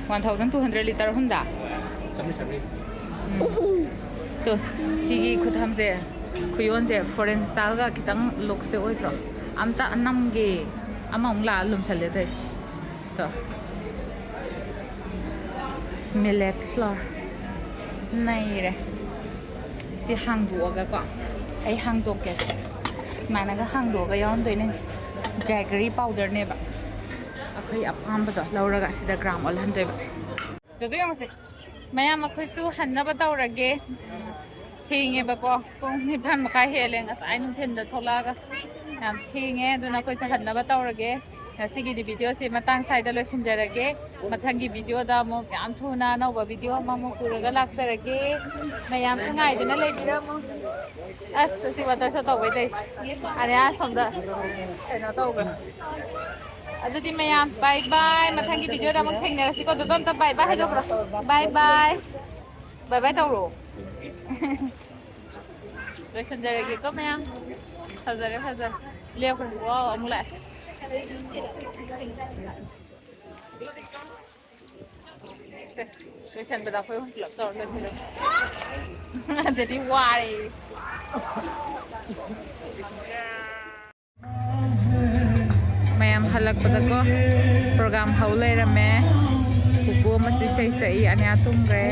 One thousand two hundred litre ꯑꯍꯨꯝꯗ꯫ ꯎꯝ꯫ ꯇꯣ, ꯁꯤꯒꯤ ꯈꯨꯊꯝꯁꯦ, ꯈꯨꯌꯣꯟꯁꯦ foreign styleꯒ ꯈꯤꯇꯪ lookꯁꯦ ꯑꯣꯏꯗ꯭ꯔꯣ? ꯑꯝꯇ ꯅꯝꯒꯦ, ꯑꯃꯃꯨꯛ ꯂꯥꯛꯑ ꯂꯨꯝꯁꯜꯂꯦ ꯇꯧꯏꯁꯦ꯫ ꯇꯣ꯫ Millet flour꯫ ꯅꯩꯔꯦ꯫ ꯁꯤ ꯍꯥꯡꯗꯣꯛꯑꯒꯀꯣ꯫ ꯑꯩ ꯍꯥꯡꯗꯣꯛꯀꯦ꯫ ꯁꯨꯃꯥꯏꯅꯒ ꯍꯥꯡꯗꯣꯛꯑꯒ ꯌꯥꯎꯔꯝꯗꯣꯏꯅꯦ꯫ Jaggery powderꯅꯦꯕ꯫ ꯑꯩꯈꯣꯏ ꯑꯄꯥꯝꯕꯗꯣ ꯂꯧꯔꯒ ꯑꯁꯤꯗ gram ꯑꯣꯜꯍꯟꯗꯣꯏꯕ꯫ ꯑꯗꯨ ꯌꯦꯡꯉꯨꯁꯦ꯫ ꯃꯌꯥꯝ ꯑꯩꯈꯣꯏꯁꯨ ꯍꯟꯅꯕ ꯇꯧꯔꯒꯦ꯫ ꯊꯦꯡꯉꯦꯕꯀꯣ꯫ ꯄꯨꯡ ꯅꯤꯄꯥꯟ ꯃꯈꯥꯏ ꯍꯦꯜꯂꯦ ꯉꯁꯥꯏ ꯅꯨꯡꯊꯤꯟꯗ ꯊꯣꯛꯂꯛꯑꯒ꯫ ꯌꯥꯝ ꯊꯦꯡꯉꯦ꯫ ꯑꯗꯨꯅ ꯑꯩꯈꯣꯏꯁꯨ ꯍꯟꯅꯕ ꯇꯧꯔꯒꯦ꯫ ꯉꯁꯤꯒꯤꯗꯤ videoꯁꯦ ꯃꯇꯥꯡ ꯁ꯭ꯋꯥꯏꯗ ꯂꯣꯏꯁꯤꯟꯖꯔꯒꯦ꯫ ꯃꯊꯪꯒꯤ videoꯗ ꯑꯃꯨꯛ ꯌꯥꯝ ꯊꯨꯅ ꯑꯅꯧꯕ video ꯑꯃꯃꯨꯛ ꯄꯨꯔꯒ ꯂꯥꯛꯆꯔꯒꯦ꯫ ꯃꯌꯥꯝꯁꯨ ꯉꯥꯏꯗꯨꯅ ꯂꯩꯕꯤꯔꯝꯃꯨ꯫ ꯑꯁ, ꯑꯁꯤ water show ꯇꯧꯕꯩ ꯇꯧꯏ꯫ ꯑꯔꯦ, ꯑꯥ, ꯁꯣꯝꯗ ꯀꯩꯅꯣ ꯇꯧꯕ꯭ꯔꯥ? ꯑꯗꯨꯗꯤ ꯃꯌꯥꯝ, bye bye꯫ ꯃꯊꯪꯒꯤ videoꯗ ꯑꯃꯨꯛ ꯊꯦꯡꯅꯔꯁꯤꯀꯣ꯫ ꯑꯗꯨꯗꯣ ꯑꯝꯇ bye bye ꯍꯥꯏꯗꯣꯛꯈ꯭ꯔꯣ꯫ Bye bye꯫ Bye bye ꯇꯧꯔꯣ꯫ ꯂꯣꯏꯁꯤꯟꯖꯔꯒꯦꯀꯣ ꯃꯌꯥꯝ꯫ ꯐꯖꯔꯦ, ꯐꯖꯔꯦ꯫ ꯂꯦꯞꯈ꯭ꯔꯣ꯫ Wow, ꯑꯃꯨꯛ ꯂꯥꯛꯑꯦ꯫ ꯂꯣꯏꯁꯟꯕꯗ ꯑꯩꯈꯣꯏ ꯑꯍꯨꯝ ꯄꯨꯂꯞ ꯇꯧꯔ ꯂꯣꯏꯁꯜꯂꯁꯤ꯫ ꯑꯗꯨꯗꯤ ꯋꯥꯔꯦ꯫ ꯃꯌꯥꯝ ꯍꯜꯂꯛꯄꯗꯀꯣ program ꯍꯧ ꯂꯩꯔꯝꯃꯦ꯫ ꯄꯨꯄꯨ ꯑꯃꯁꯨ ꯏꯁꯩ ꯁꯛꯏ, ꯑꯅꯤꯌꯥ ꯇꯨꯝꯈ꯭ꯔꯦ꯫